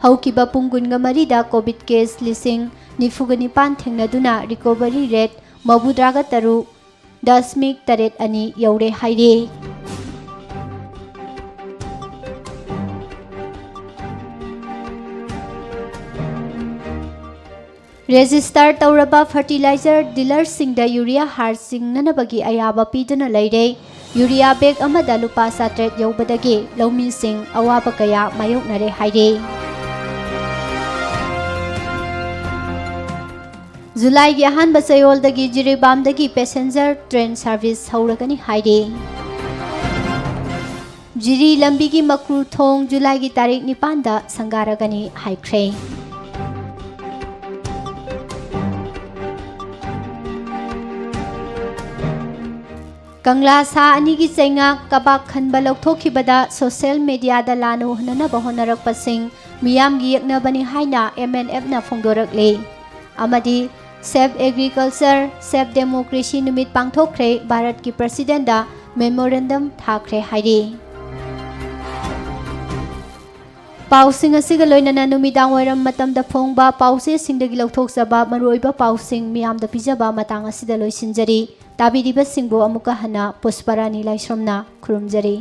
ꯍꯧꯈꯤꯕ ꯄꯨꯡ ꯀꯨꯟꯒ ꯃꯔꯤꯗ COVID case ꯂꯤꯁꯤꯡ ꯅꯤꯐꯨꯒ ꯅꯤꯄꯥꯟ ꯊꯦꯡꯅꯗꯨꯅ recovery rate ꯃꯧꯗ꯭ꯔꯥꯒ ꯇꯔꯨꯛ ꯗꯁꯃꯤꯛ ꯇꯔꯦꯠ ꯑꯅꯤ ꯌꯧꯔꯦ ꯍꯥꯏꯔꯤ꯫ Register ꯇꯧꯔꯕ fertilizer dealerꯁꯤꯡꯗ urea ꯍꯥꯔ ꯆꯤꯡꯅꯅꯕꯒꯤ ꯑꯌꯥꯕ ꯄꯤꯗꯨꯅ ꯂꯩꯔꯦ꯫ Urea bag ꯑꯃꯗ ꯂꯨꯄꯥ ꯆꯥꯇ꯭ꯔꯦꯠ ꯌꯧꯕꯗꯒꯤ ꯂꯧꯃꯤꯁꯤꯡ ꯑꯋꯥꯕ ꯀꯌꯥ ꯃꯥꯌꯣꯛꯅꯔꯦ ꯍꯥꯏꯔꯤ꯫ ꯖꯨꯂꯥꯏꯒꯤ ꯑꯍꯥꯟꯕ ꯆꯌꯣꯜꯗꯒꯤ ꯖꯤꯔꯤꯕꯥꯝꯗꯒꯤ passenger train service ꯍꯧꯔꯒꯅꯤ ꯍꯥꯏꯔꯤ꯫ ꯖꯤꯔꯤ ꯂꯝꯕꯤꯒꯤ ꯃꯀ꯭ꯔꯨ ꯊꯣꯡ ꯖꯨꯂꯥꯏꯒꯤ ꯇꯥꯔꯤꯛ ꯅꯤꯄꯥꯟꯗ ꯁꯪꯒꯥꯔꯒꯅꯤ ꯍꯥꯏꯈ꯭ꯔꯦ꯫ ꯀꯪꯂꯥ ꯁꯥ ꯑꯅꯤꯒꯤ ꯆꯩꯉꯥꯛ ꯀꯕꯥꯛ ꯈꯟꯕ ꯂꯧꯊꯣꯛꯈꯤꯕꯗ social mediaꯗ ꯂꯥꯟꯅ ꯎꯍꯟꯅꯅꯕ ꯍꯣꯠꯅꯔꯛꯄꯁꯤꯡ ꯃꯤꯌꯥꯝꯒꯤ ꯌꯦꯛꯅꯕꯅꯤ ꯍꯥꯏꯅ M N Fꯅ ꯐꯣꯡꯗꯣꯔꯛꯂꯤ꯫ ꯑꯃꯗꯤ Safe Agriculture, Safe Democracy ꯅꯨꯃꯤꯠ ꯄꯥꯡꯊꯣꯛꯈ꯭ꯔꯦ, ꯚꯥꯔꯠꯀꯤ Presidentꯗ memorandum ꯊꯥꯈ꯭ꯔꯦ ꯍꯥꯏꯔꯤ꯫ ꯄꯥꯎꯁꯤꯡ ꯑꯁꯤꯒ ꯂꯣꯏꯅꯅ ꯅꯨꯃꯤꯗꯥꯡ ꯋꯥꯏꯔꯝ ꯃꯇꯝꯗ ꯐꯣꯡꯕ ꯄꯥꯎꯆꯦꯁꯤꯡꯗꯒꯤ ꯂꯧꯊꯣꯛꯆꯕ ꯃꯔꯨꯑꯣꯏꯕ ꯄꯥꯎꯁꯤꯡ ꯃꯤꯌꯥꯝꯗ ꯄꯤꯖꯕ ꯃꯇꯥꯡ ꯑꯁꯤꯗ ꯂꯣꯏꯁꯤꯟꯖꯔꯤ꯫ ꯇꯥꯕꯤꯔꯤꯕꯁꯤꯡꯕꯨ ꯑꯃꯨꯛꯀ ꯍꯟꯅ ꯄꯨꯁꯄꯔꯥꯅꯤ ꯂꯥꯏꯁ꯭ꯔꯝꯅ ꯈꯨꯔꯨꯝꯖꯔꯤ꯫